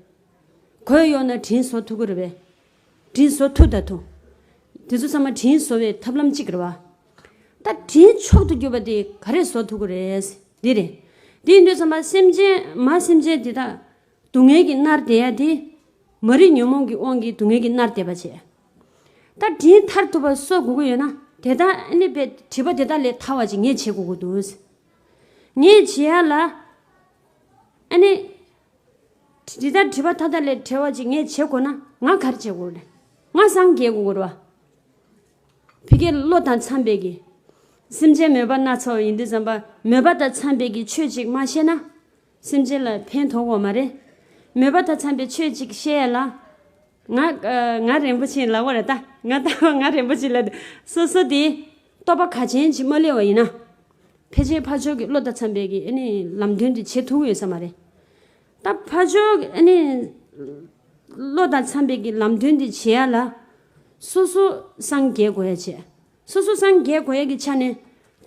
གོས་གཡོགས་ན་དྲིན་གཟོ་ཐུབ་ཀྱི་རེད་པས། དྲིན་གཟོ་ཐུབ་ད་ཐུབ། དེ་ཚོ་ཚང་མ་དྲིན་གཟོ་བའི་ཐབས་ལམ་གཅིག་རེད་པ། ད་དྲིན་མཆོག་ཏུ་གྱུར་པ་དེ་ག་རེ་གཟོ་ཐུབ་ཀྱི་རེད། འདི་རེད། དེ་ཡིན་དུས་ཙམ་པ་སེམས་ཅན། མ་སེམས་ཅན་དེ་དག་སྡུག་བསྔལ་གྱིས་མནར་བསྡད་ཡ་དེ། མ་རིག་ཉོན་མོངས་ཀྱི་དབང་གིས་སྡུག་བསྔལ་གྱིས་མནར་བསྡད་པ་བྱས། ད་དྲིན་མཐར་ཐུག་པ་གཟོ་དགོས་ཀྱི་ཡོད་ན། དེ་དག་ཨ་ནི་རྦད་སྒྲིབ་པ་དེ་དག་ལས་ཐར་བ་ཅིག་ངས་བྱེད་དགོས་ཀྱི་འདུག་ངས་བྱེད་ཡ་ལ། ཨ་ནི་དེ་དག་སྒྲིབ་པ་མཐའ་དག་ལས་བྲལ་བ་ཅིག་ངས་བྱེད་དགོས་ན། ང་ག་རེ་བྱེད་དགོས་རེད། ང་སངས་རྒྱས་དགོས་ཀྱི་རེད་པ། ཕ་གིར་བློ་དང་འཚམས་པའི་གི། སེམས་ཅན་མོས་པ་སྣ་ཚོགས་ཡིན་དུས་ཙམ་པ། མོས་པ་དང་འཚམས་པའི་གི་ཆོས་ཅིག་མ་བཤད་ན། སེམས་ཅན་ལ་ཕན་ཐོགས་ཀྱི་ཡོད་མ་རེད། མོས་པ་དང་འཚམས་པའི་ཆོས་ཅིག་བཤད་ཡ་ལ། ང་། ཨ། ང་རིན་པོ་ཆེ་ལབ་པ་རེད་ད། ང་ལྟ་བ་ང་རིན་པོ་ཆེ་ལབ། སོ་སོ་དེ་རྟོགས་པ་གལ་ཆེན་ཅིག་མ་སླེབས་པ་ཡིན་ན། ཕལ་ཆེར་ཕར་ཕྱོགས་ཀྱི་བློ་དང་འཚམས་པའི་གི་ཨ་ནི་ལམ་སྟོན་དེ་བྱེད་ཐུབ་ཀྱི་ཡོད་ས་མ་རེད། ད་ཕར་ཕྱོགས་ཀྱི་ཨ་ནི་བློ་དང་འཚམས་པའི་གི་ལམ་སྟོན་དེ་བྱེད་ཡ་ལ། སོ་སོ་སངས་རྒྱས་དགོས་ཡ་བྱས། སོ་སོ་སངས་རྒྱས་དགོས་ཡ་གི་ཆ་ནས།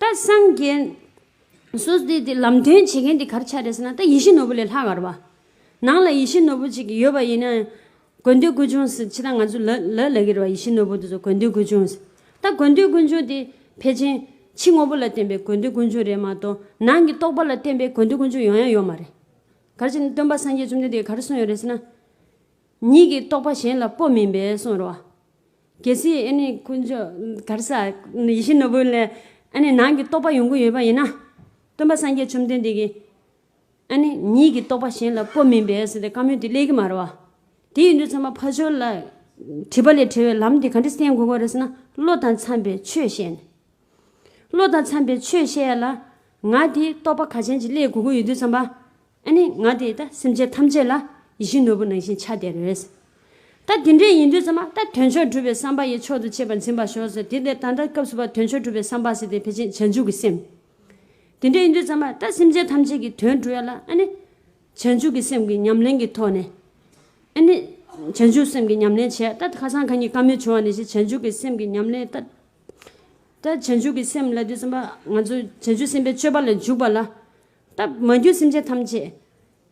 ད་སངས་རྒྱས། སོ་སོ་དེ་དེ་ལམ་སྟོན་བྱེད་མཁན་དེ་ག་རེ་ཆགས་རེད་ཟེར་ན། ད་ཡིད་བཞིན་ནོར་བུ་ལས་ལྷག་ག་རེད་པ། ནང་ལ་ཡིད་བཞིན་ནོར་བུ་ཅིག་ཡོད་པ་ཡིན་ན། དགོས་འདོད་ཀུན་འབྱུང་ཟེར། ཕྱི་དང་ང་ཚོ་ལ་ལ་ལབ་ཀྱི་རེད་པ། ཡིད་བཞིན་ནོར་བུ་དེ་ཚོ་དགོས་འདོད་ཀུན་འབྱུང་ཟེར། ད་དགོས་འདོད་ཀུན་འབྱུང་དེ་ཕལ་ཆེར་ཕྱི་དངོས་པོ་ལ་བརྟེན་པའི་དགོས་འདོད་ཀུན་འབྱུང་རེད་མ་གཏོགས། ནང་གི་རྟོགས་པ་ལ་བརྟེན་པའི་དགོས་འདོད་ཀུན་འབྱུང་ཡོང་ཡ་ཡོད་མ་རེད། ག་རེ་བྱས་ན་སྟོན་པ་སངས་རྒྱས་བཅོམ་ལྡན་འདས་ཀྱིས་ག་རེ་གསུངས་ཡོད་རེད་ཟེར་ན། ཉིད་ཀྱི་རྟོགས་པ་གཞན་ལ་སྤོ་མིན་པས་གསུངས་རེད་པ། གལ་སྲིད་ཨ་ནི་དཀོན་མཆོག་ག་རེ་ཟེར། ཡིད་བཞིན་ནོར་བུ་ལས་ཨ་ནི་ནང་གི་རྟོགས་པ་ཡོང་གི་ཡོད་པ་ཡིན་ན། སྟོན་པ་སངས་རྒྱས་བཅོམ་ལྡན་འདས་ཀྱིས། ཨ་ནི་ཉིད་ཀྱི་རྟོགས་པ་གཞན་ལ་སྤོ་མིན་པས་ཟེར་ཏེ་བཀའ་མོལ་དེ་སླེབས་ཀྱི་མ་རེད་པ། དེ་ཡིན་དུས་ཙམ་པ་ཕར་ཕྱོགས་ལ་སྒྲིབ་པ་ལས་བྲལ་བའི་ལམ་དེ་ག་འདྲས་བསྟན་དགོས་ཀྱི་རེད་ཟེར་ན། བློ་དང་འཚམས་པའི་ཆོས་བཤད་ནས། བློ་དང་འཚམས་པའི་ཆོས་བཤད་ཡ་ལ། ང་དེ་རྟོགས་པ་གལ་ཆེན་ཅིག་སླེབས་དགོས་ཀྱི་ཡོད་དུས་ཙམ་པ། ཨ་ནི་ང་དེ་ད་སེམས་ཅན་ཐམས་ཅད་ལ་ཡིད་བཞིན་ནོར་བུ་ནང་བཞིན་ཆགས་བསྡད་རེད། ད་ ད་དེ་འདྲས་ཡིན་དུས་ཙམ་པ་ད་དོན་མཆོག་སྒྲུབ་པའི་བསམ་པ་ཡི་མཆོག་ཏུ་གཅེས་པར་འཛིན་པར་ཤོག་ཟེར། དེ་ལས་ད་ལྟ་སྐབས་སུ་བབ་དོན་མཆོག་སྒྲུབ་པའི་བསམ་པ་ཟེར་དེ་ཕལ་ཆེར་བྱང་ཆུབ་ཀྱི་སེམས། དེ་འདྲས་ཡིན་དུས་ཙམ་པ་ད་སེམས་ཅན་ཐམས་ཅད་ཀྱི་དོན་སྒྲུབ་ཡ་ལ་ཨ་ནི་བྱང་ཆུབ་ཀྱི་སེམས་ཀྱི་ཉམས་ལེན་གྱི་ཐོག་ནས། ཨ་ནི་བྱང་ཆུབ་སེམས་ཀྱི་ཉམས་ལེན་བྱས། ད་ཁ་སང་ཁ་ཉིན་བཀའ་མོལ་བྱུང་བ་ནང་བཞིན་བྱང་ཆུབ་ཀྱི་སེམས་ཀྱི་ཉམས་ལེན། ད་ད་བྱང་ཆུབ་ཀྱི་སེམས་ལབ་དུས་ཙམ་པ་ང་ཚོ་བྱང་ཆུབ་སེམས་དཔའི་སྤྱོད་པ་ལ་འཇུག་པ་ལ། ད་མ་གྱུར་སེམས་ཅན་ཐམས་ཅད་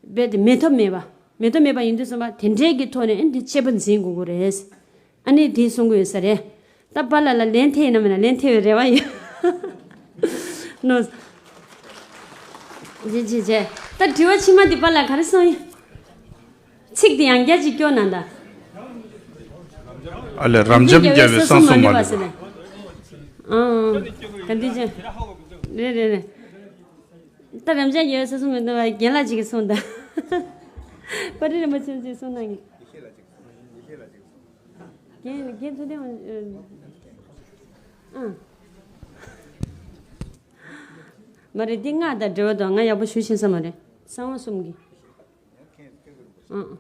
རྦད་དེ་མེད་ཐབས་མེད་པ། མེད་ཐབས་མེད་པ་ཡིན་དུས་ཙམ་པ་དེ་འདྲའི་གི་ཐོག་ནས་ཨ་ནི་འདི་གཅེས་པར་འཛིན་དགོས་ཀྱི་རེད། ཨ་ནི་དེ་གསུང་གི་ཡོད་ས་རེད། ད་པཱ་ལགས་ལ་ལན་ཐེབས་ཡིན་ན་མིན་ན། ལན་ཐེབས་པའི་རེ་བ་ཡོད། ནོ། ཇེ་ཇེ་ཇེ། ད་དྲི་བ་ཕྱི་མ་འདི་པཱ་ལགས་ག་རེ་གསུངས་ཡིན། ཚིག་འདི་ཡང་བསྐྱར་ཅིག་སྐྱོར་གནང་ད། ཨ་ལས། རབ་འབྱམས་རྒྱལ་བའི་གསང་གསུམ་མ་ལུས་པ། ཨང་། ག་འདི་ཅན། རེད་རེད་རེད། ད་རབ་འབྱམས་རྒྱལ་བའི་གསང་གསུམ་མ་ལུས་པ་རྒན་ལགས་ཅིག་གིས་གསུངས་ད། པ་ཏི་རིན་པོ་ཆེ་ཅིག་གསུངས་གནང་གི། རྒན་རྒན་ཚུལ་ལྡན། ཨང་། མ་རེད། འདི་ང་དང་འབྲེལ་བ་དང་ང་ཡག་པོ་ཞུ་ཤེས་ས་མ་རེད། གསང་བ་གསུམ་གྱི། ཨང་།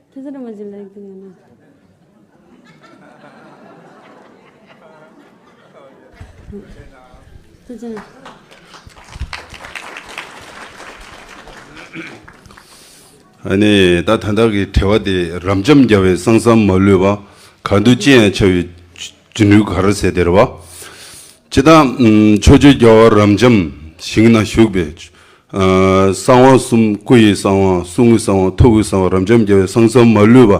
ཁྱེད་ཚོ་ར་མ་ཅིག་ལ་ཡིག་ཏུ་ཡོད་ན། ཐུགས་རྗེ་ཆེ། ཨ་ནི་ད་ད་ལྟ་གི་དྲི་བ་དེ། རབ་འབྱམས་རྒྱལ་བའི་གསང་གསུམ་མ་ལུས་པ། གང་དུ་ཅི་ཡང་འཆར་བའི་རྒྱུ་ནོར་ག་རེ་ཟེར་དེ་རེད་བ། ཇི་ལྟར་ཕྱོགས་བཅུའི་རྒྱལ་བ་རབ་འབྱམས་ཞིང་ན་བཞུགས་པའི། ཨ། གསང་བ་གསུམ། སྐུ་ཡི་གསང་བ། གསུང་གི་གསང་བ། ཐུགས་ཀྱི་གསང་བ། རབ་འབྱམས་རྒྱལ་བའི་གསང་གསུམ་མ་ལུས་པ་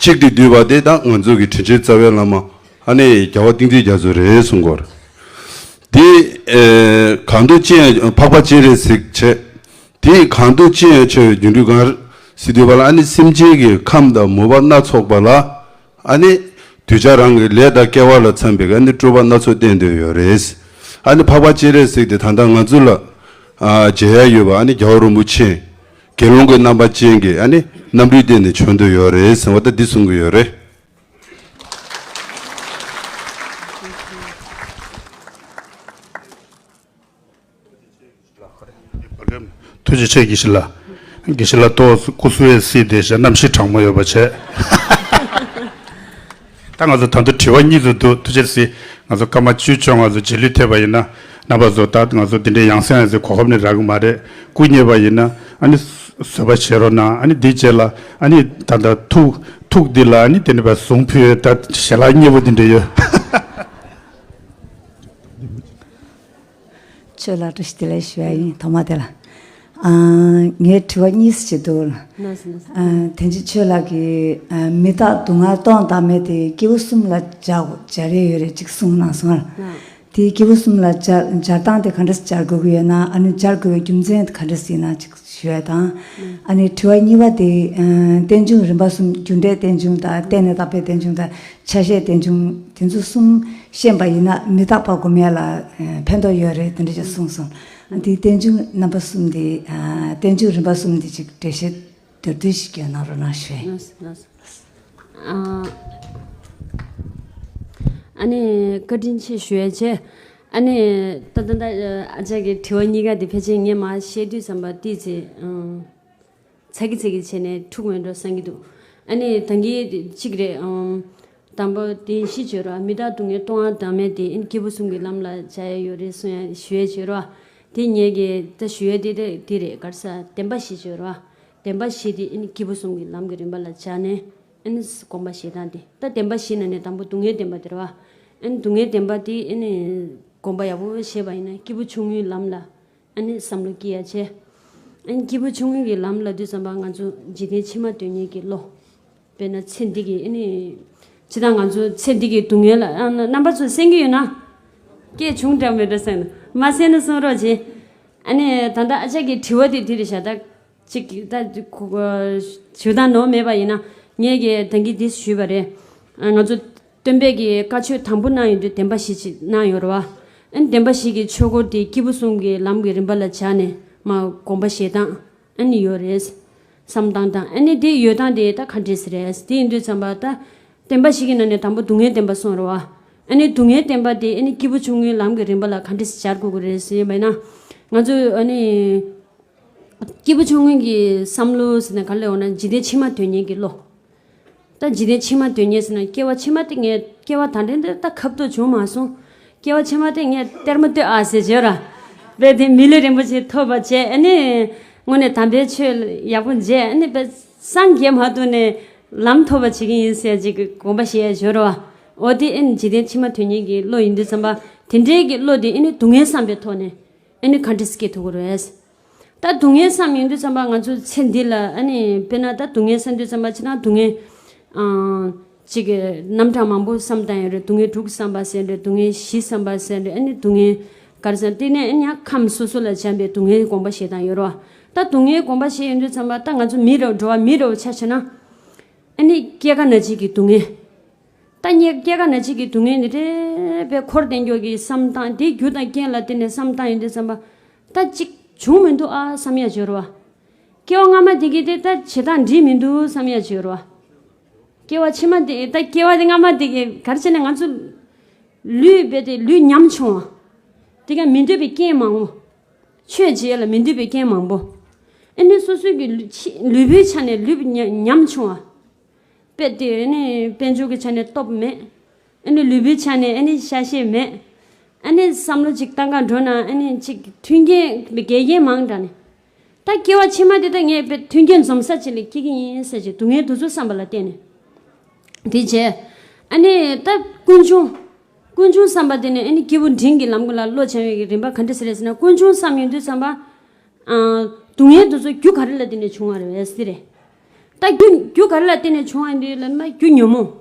གཅིག་ཏུ་བསྡུས་པ་དེ་ད་ང་ཚོ་གི་དྲིན་ཅན་རྩ་བའི་བླ་མ་ཨ་ནི་རྒྱལ་བ་ཏིང་འཛིན་རྒྱ་མཚོ་རེད་གསུང་གི་ཡོད་རེད། དེ་ཨེ་གང་དུ་ཅི་ཡང་། འཕགས་པ་སྤྱན་རས་གཟིགས་བྱས། དེ་གང་དུ་ཅི་ཡང་འཆར་བའི་རྒྱུ་ནོར་ག་རེ་ཟེར་དུས་པ་ལ། ཨ་ནི་སེམས་ཅན་གྱི་ཁམས་དང་མོས་པ་སྣ་ཚོགས་པ་ལ། ཨ་ནི་གདུལ་བྱ་རང་གི་ལས་དང་སྐལ་བ་ལ་འཚམ་པའི་ཨ་ནི་སྤྲུལ་པ་སྣ་ཚོགས་བསྟན་བསྡད་ཡོད་རེད། ཨ་ནི་འཕགས་པ་སྤྱན་རས་གཟིགས་དེ་ད་ལྟ་ང་ཚོ་ལ་ཨ་མཇལ་ཡ་ཡོད་པ། ཨ་ནི་རྒྱལ་བ་རིན་པོ་ཆེ་དགེ་སློང་གི་རྣམ་པ་ཅན་གྱི་ཨ་ནི་རྣམ་སྤྲུལ་བསྟན་ནས་བྱོན་བསྡད་ཡོད་རེད་ཟེར་བ་ད་འདི་གསུང་གི་ཡོད་རེད། ཐུགས་རྗེ་ཆེ་དགེ་བཤེས་ལགས། དགེ་བཤེས་ལགས་ཏོག་ཙམ་སྐུ་གཟུགས་ཡང་བསིལ་བསྡད་ཤག་གནམ་གཤིས་གྲང་མོ་ཡོད་པ་བྱས། ད་ང་ཚོ་ད་དུང་དྲི་བ་གཉིས་ཙམ་འདུག་ཐུགས་རྗེ་ཆེ། ང་ཚོ་སྐར་མ་བཅུ་བཅོ་ལྔ་ཙམ་རྗེས་ལུས་ཐེབས་པ་ཡིན་ན། རྣམ་པ་ཚོ་ད་ང་ཚོ་འདི་འདྲའི་ཡང་སེང་ཡང་ཟེར་གོ་སྐབས་ནི་རག་གི་མ་རེད། སྐུ་མཉེས་པ་ཡིན་ན་ཨ་ནི་བཟོད་པ་བྱེད་རོགས་གནང་། ཨ་ནི་འདིའི་རྗེས་ལ་ཨ་ནི་ད་ལྟ་ཐུགས་ཐུགས་འདི་ལ་ཨ་ནི་དེ་ནི་བ་གཟུངས་ཕུལ་ད་ཞལ་ལག་མཉེས་པོ་འདི་འདྲ་ཡོད། ཆོས་ལ་བཀྲ་ཤིས་བདེ་ལེགས་ཞུ་ཡ་ཡིན། ཐོག་མ་དེ་ལ། ཨ། ངའི་དྲི་བ་གཉིས་ཅིག་འདུག་ལགས་སོ། ལགས་སོ། ཨ། དེ་རྗེས་ཆོས་ལགས་ཀྱིས། ཨ། མི་རྟག་སྡུག་བསྔལ་སྟོང་བཏང་མེད་དེ་སྐྱེས་བུ་གསུམ་ལ་སྦྱར་སྦྱར་ཡས་ཡོད་རེད་ཅིག་གསུངས་གནང་སོང་ལགས། ལགས། དེའི་སྐྱེས་བུ་གསུམ་ལ་སྦྱར་སྦྱར་སྟངས་དེ་ག་འདྲ་སྦྱར་དགོས་ཀྱི་ཡོད་ན། ཨ་ནི་སྦྱར་དགོས་པའི་རྒྱུ་མཚན་ག་འདྲ་ཡིན་ན་ཅིག་ཞུ་ཡ་དང་། ཨ་ནི་དྲི་བ་གཉིས་པ་དེ། ཨ། རྟེན་འབྱུང་རིམ་པ་གསུམ། རྒྱུ་འབྲས་རྟེན་འབྱུང་དང་། རྟེན་ལས་བཏགས་པའི་རྟེན་འབྱུང་དང་། ཆ་ཤས་རྟེན་འབྱུང་། དེ་ཚོ་གསུམ་ཤེས་པ་ཡིན་ན་མི་རྟག་པ་སྒོམ་ཡ་ལ་ཕན་ཐོགས་ཡོད་རེད། དེ་འདྲ་ཅིག་གསུངས་སོང་། དེ་རྟེན་འབྱུང་རྣམ་པ་གསུམ་དེ། ཨ། རྟེན་འབྱུང་རིམ་པ་གསུམ་དེ་ཅིག་འགྲེལ་བཤད་མདོར་བསྡུས་ཤིག་སྐྱོན་གནང་རོགས་གནང་ཞུ། ལགས་སོ། ལགས་སོ། ཨ། ཨ་ནི་བཀའ་དྲིན་ཆེ་ཞུ་ཡ་བྱས། ཨ་ནི་ད་ད་ད་ཨ་ཅག་གི་དྲི་བ་གཉིས་ཀ་དེ་ཕལ་ཆེར་ངས་མར་བཤད་དུས་ཙམ་པ་ཏོག་ཙམ། ཨང་། ཚ་གི་ཚ་གི་བྱས་ནས་འཁྲུག་མེད་འགྲོ་བསམ་གྱི་འདུག་ཨ་ནི་ད་གིན་གཅིག་རེད། ཨང་། དང་པོ་དེ་བཞི་བརྗོད་རོགས། མི་རྟག་སྡུག་བསྔལ་སྟོང་བ་བདག་མེད་དེ་ཨ་ནི་སྐྱེས་བུ་གསུམ་གྱི་ལམ་ལ་སྦྱར་ཡ་ཡོད་རེད་གསུང་ཡ་ཞུ་ཡ་བརྗོད་རོགས། དེ་ངས་ཀྱི་ད་ཞུ་ཡ་དེ་དེ་དེ་རེད། ག་རེ་ཟེར། བདེན་པ་བཞི་བརྗོད་རོགས། བདེན་པ་བཞི་དེ་ཨ་ནི་སྐྱེས་བུ་གསུམ་གྱི་ལམ་གྱི་རིམ་པ་ལ་སྦྱར་ནས་ཨ་ནི་སྒོམ་པ་བྱེད་སྟངས་དེ། ད་བདེན་པ་བཞི་ནང་ནས་དང་པོ་སྡུག་བསྔལ་བདེན་པ་དེ་རེད་བ། ཨ་ནི་སྡུག་བསྔལ་བདེན་པ་དེ་ཨ་ནི་སྒོམ་པ་ཡག་པོ་བྱས་པ་ཡིན་ན་སྐྱེས་བུ་ཆུང་ངུའི་ལམ་ལ། ཨ་ནི་བསམ་བློ་སྐྱེ་ཡ་བྱས། ཨ་ནི་སྐྱེས་བུ་ཆུང་ངུ་གི་ལམ་ལ་དུས་ཙམ་པ་ང་ཚོ་འཇིག་རྟེན་ཕྱི་མ་སྟོན་མཁན་གྱི་བློ། དཔེར་ན་ཚེ་འདི་གི་ཨ་ནི། ཇི་ལྟར་ང་ཚོ་ཚེ་འདི་གི་སྡུག་བསྔལ་ལ་ཨ་ན་རྣམ་པ་ཚོ་གསན་གྱི་ཡོད་ན། སྐད་ཆུང་དྲགས་མེད་འགྲོ་གསན། མ་གསན་ན་གསུང་རོགས་བྱེད། ཨ་ནི་ད་ལྟ་ཨ་ཅག་གི་དྲི་བ་དེ་དེ་རེད་ཤག་ད་ཅིག་ད་ཞུ་སྟངས་ནོར་མེད་པ་ཡིན་ན། ངས་ཀྱི་ད་གིན་འདི་ཞུས་པ་རེད། ང་ཚོ་སྟོན་པས་ཀྱི་བཀའ་ཆོས་དང་པོ་གནང་ཡོང་དུས་བདེན་པ་བཞི་ཅིག་གནང་ཡོད་རེད་བ། ཨ་ནི་བདེན་པ་བཞི་གི་ཆོས་སྐོར་དེ་སྐྱེས་བུ་གསུམ་གྱི་ལམ་གྱི་རིམ་པ་ལ་སྦྱར་ནས་མར་སྒོམ་པ་བྱེད་སྟངས་ཨ་ནི་ཡོད་རེད། བསམ་སྟངས་དང་ཨ་ནི་དེ་ཡོད་སྟངས་དེ་ད་ག་འདྲས་རེད། དེ་ཡིན་དུས་ཙམ་པ་ད་བདེན་པ་བཞི་གི་ནང་ནས་དང་པོ་སྡུག་བསྔལ་བདེན་པ་གསུངས་རེད་བ། ཨ་ནི་སྡུག་བསྔལ་བདེན་པ་དེ་ཨ་ནི་སྐྱེས་བུ་ཆུང་ངུའི་ལམ་གྱི་རིམ་པ་ལ་ག་འདྲས་སྦྱར་དགོས་ཀྱི་རེད་ཟེར་བ་ཡིན་ན། ང་ཚོས་ཨ་ནི། སྐྱེས་བུ་མཆོག་དངོས་ཀྱི་བསམ་བློ་ཟེར་ན་ག་རེ་ལབ་ན་འཇིག་རྟེན་ཕྱི་མ་དོན་གཉེར་གྱི་བློ། ད་འཇིག་རྟེན་ཕྱི་མ་དོན་གཉེར་ཟེར་ན་སྐྱེ་བ་ཕྱི་མ་དེ་ངས་སྐྱེ་བ་ད་ལྟ་འདི་ད་ཁབ་ཏུ་བྱུང་མ་སོང་། སྐྱེ་བ་ཕྱི་མ་དེ་ངས་གཏེར་མ་ལྟོས་ཨ་ཟེར་བརྗོད་ར། བས་དེ་མི་ལུས་རིན་པོ་ཆེ་ཐོབ་པ་བྱས་ཨ་ནི། དངོས་གནས་དམ་པའི་ཆོས་ཡག་པོ་མཇལ་ཨ་ནི་བས་སངས་རྒྱས་མ་ཐུབ་ནས་ལམ་ཐོབ་པ་བྱེད་ཀྱི་ཡིན་ཟེར་ཅིག་དགོངས་པ་བཞེས་ཡ་བརྗོད་ར་བ། འོ་དེ་ཨ་ནི་འཇིག་རྟེན་ཕྱི་མ་དོན་གཉེར་གྱི་བློ་ཡིན་དུས་ཙམ་པ་དེ་འདྲའི་གི་བློ་དེ་ཨ་ནི་སྡུག་བསྔལ་བསམ་པའི་ཐོག་ནས་ཨ་ནི་ག་འདྲས་སྐྱེ་ཐུབ་ཀྱི་རེད། ད་སྡུག་བསྔལ་བསམ་ཡོང་དུས་ཙམ་པ་ང་ཚོ་ཚེ་འདི་ལ་ཨ་ནི་དཔེར་ན་ད་སྡུག་བསྔལ་བསམ་དུས་ཙམ་པ་ཅི་ན་སྡུག་བསྔལ་ཨང་། ཅིག་གི་རྣམ་གྲངས་མང་པོ་བསམ་བཏང་ཡོད་རེད། སྡུག་བསྔལ་དྲུག་བསམ་པ་ཟེར་རེད། སྡུག་བསྔལ་བཞི་བསམ་པ་ཟེར་རེད། ཨ་ནི་སྡུག་བསྔལ་ག་རེ་ཟེར་དེ་ནས་ཨ་ནི་ཡང་ཁམས་སོ་སོ་ལ་སྦྱངས་པའི་སྡུག་བསྔལ་དགོངས་པ་བཞེས་བཏང་ཡོད་རེད་བ། ད་སྡུག་བསྔལ་དགོངས་པ་བཞེས་ཡོང་དུས་ཙམ་པ་ད་ང་ཚོ་མི་རེད་འགྲོ་བ་མི་རེད་ཆ་བཞག་ན་ཨ་ནི་སྐྱེ་རྒ་ན་འཆི་གི་སྡུག་བསྔལ། ད་སྙེ་སྐྱེ་རྒ་ན་འཆི་གི་སྡུག་བསྔལ་འདི་འདྲའི་དཔེ་འཁོར་བསྟན་འགྱོག་གི་བསམ་སྟངས་དེ་རྒྱུ་དང་རྐྱེན་ལ་བརྟེན་ནས་བསམ་སྟངས་ཡིན་དུས་ཙམ་པ། ད་ཅིག་བྱུང་མི་འདུག་ཨ་བསམ་ཡ་བྱོས་རོ། སྐྱེ་བ་སྔ་མ་དེ་གི་དེ་ད་བྱེད་སྟངས་འགྲིག་མི་འདུག་བསམ་ཡ་བྱོས་རོ། སྐྱེ་བ་ཕྱི་མ་དེ་ད་སྐྱེ་བ་དེ་སྔ་མ་དེ་གི་ག་རེ་བྱས་ནས་ང་ཚོ་ལུས་རྦད་དེ་ལུས་ཉམ་ཆུང་བ། དེ་ག་མི་འདོད་པའི་རྐྱེན་མང་བོ། ཆོས་བྱེད་ཡ་ལ་མི་འདོད་པའི་རྐྱེན་མང་པོ། ཨ་ནི་སོ་སོའི་གི་ལུས་ཕྱི་ལུས་པོའི་ཆ་ནས་ལུས་ཉམ་ཆུང་བ། དཔེ་དེ་ཨ་ནི་དཔལ་འབྱོར་གྱི་ཆ་ནས་སྟོབས་མེད། ཨ་ནི་ལུས་པོའི་ཆ་ནས་ཨ་ནི་ཤ་ཤེད་མེད། ཨ་ནི་བསམ་བློ་ཅིག་བཏང་ག་འགྲོ་ན་ཨ་ནི་ཅིག་མཐུན་རྐྱེན་འགལ་རྐྱེན་མང་དྲགས་ནས། ད་སྐྱེ་བ་ཕྱི་མ་དེ་ད་ངས་དཔེ་མཐུན་རྐྱེན་འཛོམས་ས་ཅིག་ལ་སྐྱེ་གི་ཡིན་ཟེར་ཅིག་སྡུག་བསྔལ་དེ་ཚོ་བསམ་པ་ལ་བརྟེན་ནས། དེ་བྱས། ཨ་ནི་ད་ཀུན་འབྱུང་། ཀུན་འབྱུང་བསམ་པ་དེ་ནི་ཨ་ནི་སྐྱེས་བུ་འབྲིང་གི་ལམ་ལ་བློ་སྦྱང་བའི་རིམ་པ་ག་འདྲ་ཟེར་རེད་ཟེར་ན་ཀུན་འབྱུང་བསམ་ཡོང་དུས་ཙམ་པ། ཨ། སྡུག་བསྔལ་དེ་ཚོ་རྒྱུ་ག་རེ་ལ་བརྟེན་ནས་བྱུང་བ་རེད་ཟེར་རེད། ད་རྒྱུ་རྒྱུ་ག་རེ་ལ་བརྟེན་ནས་བྱུང་བ་ཡིན་དུས་ལ་ནི་རྒྱུ་ཉོན་མོངས།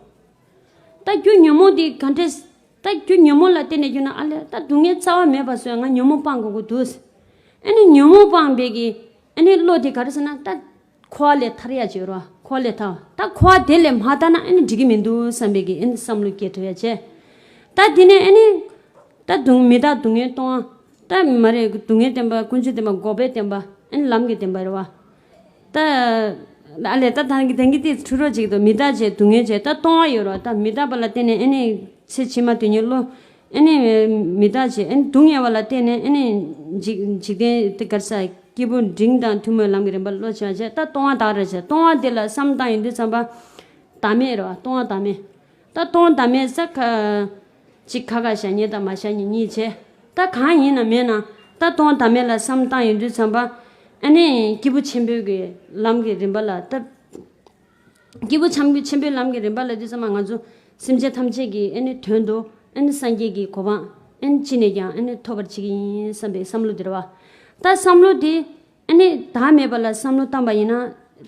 ད་རྒྱུ་ཉོན་མོངས་དེ་ག་འདྲས། ད་རྒྱུ་ཉོན་མོངས་ལ་བརྟེན་ནས་རྒྱུ་ན་ཨ་ལས་ད་སྡུག་བསྔལ་རྩ་བ་མེད་པ་བཟོས་ང་ཉོན་མོངས་སྤང་དགོས་ཀྱི་འདུག་ཨ་ནི་ཉོན་མོངས་སྤངས་པའི་གི་ཨ་ནི་བློ་དེ་ག་རེ་ཟེར་ན་ད། འཁོར་བ་ལས་ཐར་ཡ་བྱེད་རོ། འཁོར་བ་ལས་ཐར། ད་འཁོར་བ་དེ་ལས་མ་ཐར་ན་ཨ་ནི་འགྲིག་གི་མི་འདུག་བསམ་པའི་གི་ཨ་ནི་བསམ་བློ་སྐྱེ་ཐུབ་ཡ་བྱས། ད་དེ་ནས་ཨ་ནི། ད་སྡུག་མི་རྟག་སྡུག་བསྔལ་གཏོང་བ། ད་མ་རེད་སྡུག་བསྔལ་བདེན་པ་ཀུན་འབྱུང་བདེན་པ་འགོག་པའི་བདེན་པ་ཨ་ནི་ལམ་གྱི་བདེན་པ་རེད་བ། ད། ཨ་ལས་ད་ད་གི་ད་གི་དེ་འཁྲུལ་རོགས་ཅིག་ཏུ་མི་རྟག་བྱས་སྡུག་བསྔལ་བྱས་ད་གཏོང་བ་ཡོད་རོ། ད་མི་རྟག་པ་ལ་བརྟེན་ནས་ཨ་ནི་ཚེ་ཕྱི་མ་དོན་གཉེར་བློ། ཨ་ནི་མི་རྟག་བྱས་ཨ་ནི་སྡུག་བསྔལ་བ་ལ་བརྟེན་ནས་ཨ་ནི་འཇིག་འཇིག་རྟེན་དེ་གར་ས་སྐྱེས་བུ་འབྲིང་དང་ཐུན་མོང་ལམ་གྱི་རིམ་པ་བློ་བྱ་བྱས་ད་གཏོང་བ་དག་རེ་བྱས་གཏོང་བ་དེ་ལ་བསམ་བཏང་ཡོང་དུས་ཙམ་པ། བདག་མེད་རེད་བ་གཏོང་བ་བདག་མེད། ད་གཏོང་བ་བདག་མེད་ས་ཁ། ཅིག་ཁ་ཁ་བཞག་ཉེ་དང་མ་བཞག་ཉེ་གཉིས་བྱས། ད་གང་ཡིན་ན་མེད་ན་ད་གཏོང་བ་བདག་མེད་ལ་བསམ་བཏང་ཡོང་དུས་ཙམ་པ། ཨ་ནི་སྐྱེས་བུ་ཆེན་པོའི་གི་ལམ་གྱི་རིམ་པ་ལ་ད། སྐྱེས་བུ་ཆེན་པོའི་ཆེན་པོའི་ལམ་གྱི་རིམ་པ་ལ་དུས་ཙམ་པ་ང་ཚོ་སེམས་ཅན་ཐམས་ཅད་ཀྱི་ཨ་ནི་དོན་དུ་ཨ་ནི་སངས་རྒྱས་ཀྱི་གོ་འཕང་ཨ་ནི་ཅི་ནས་ཀྱང་ཨ་ནི་ཐོབ་པར་བྱེད་ཀྱི་ཡིན་བསམ་པའི་བསམ་བློ་དེ་རེད་བ། ད་བསམ་བློ་དེ་ཨ་ནི་བདག་མེད་པ་ལ་བསམ་བློ་བཏང་པ་ཡིན་ན་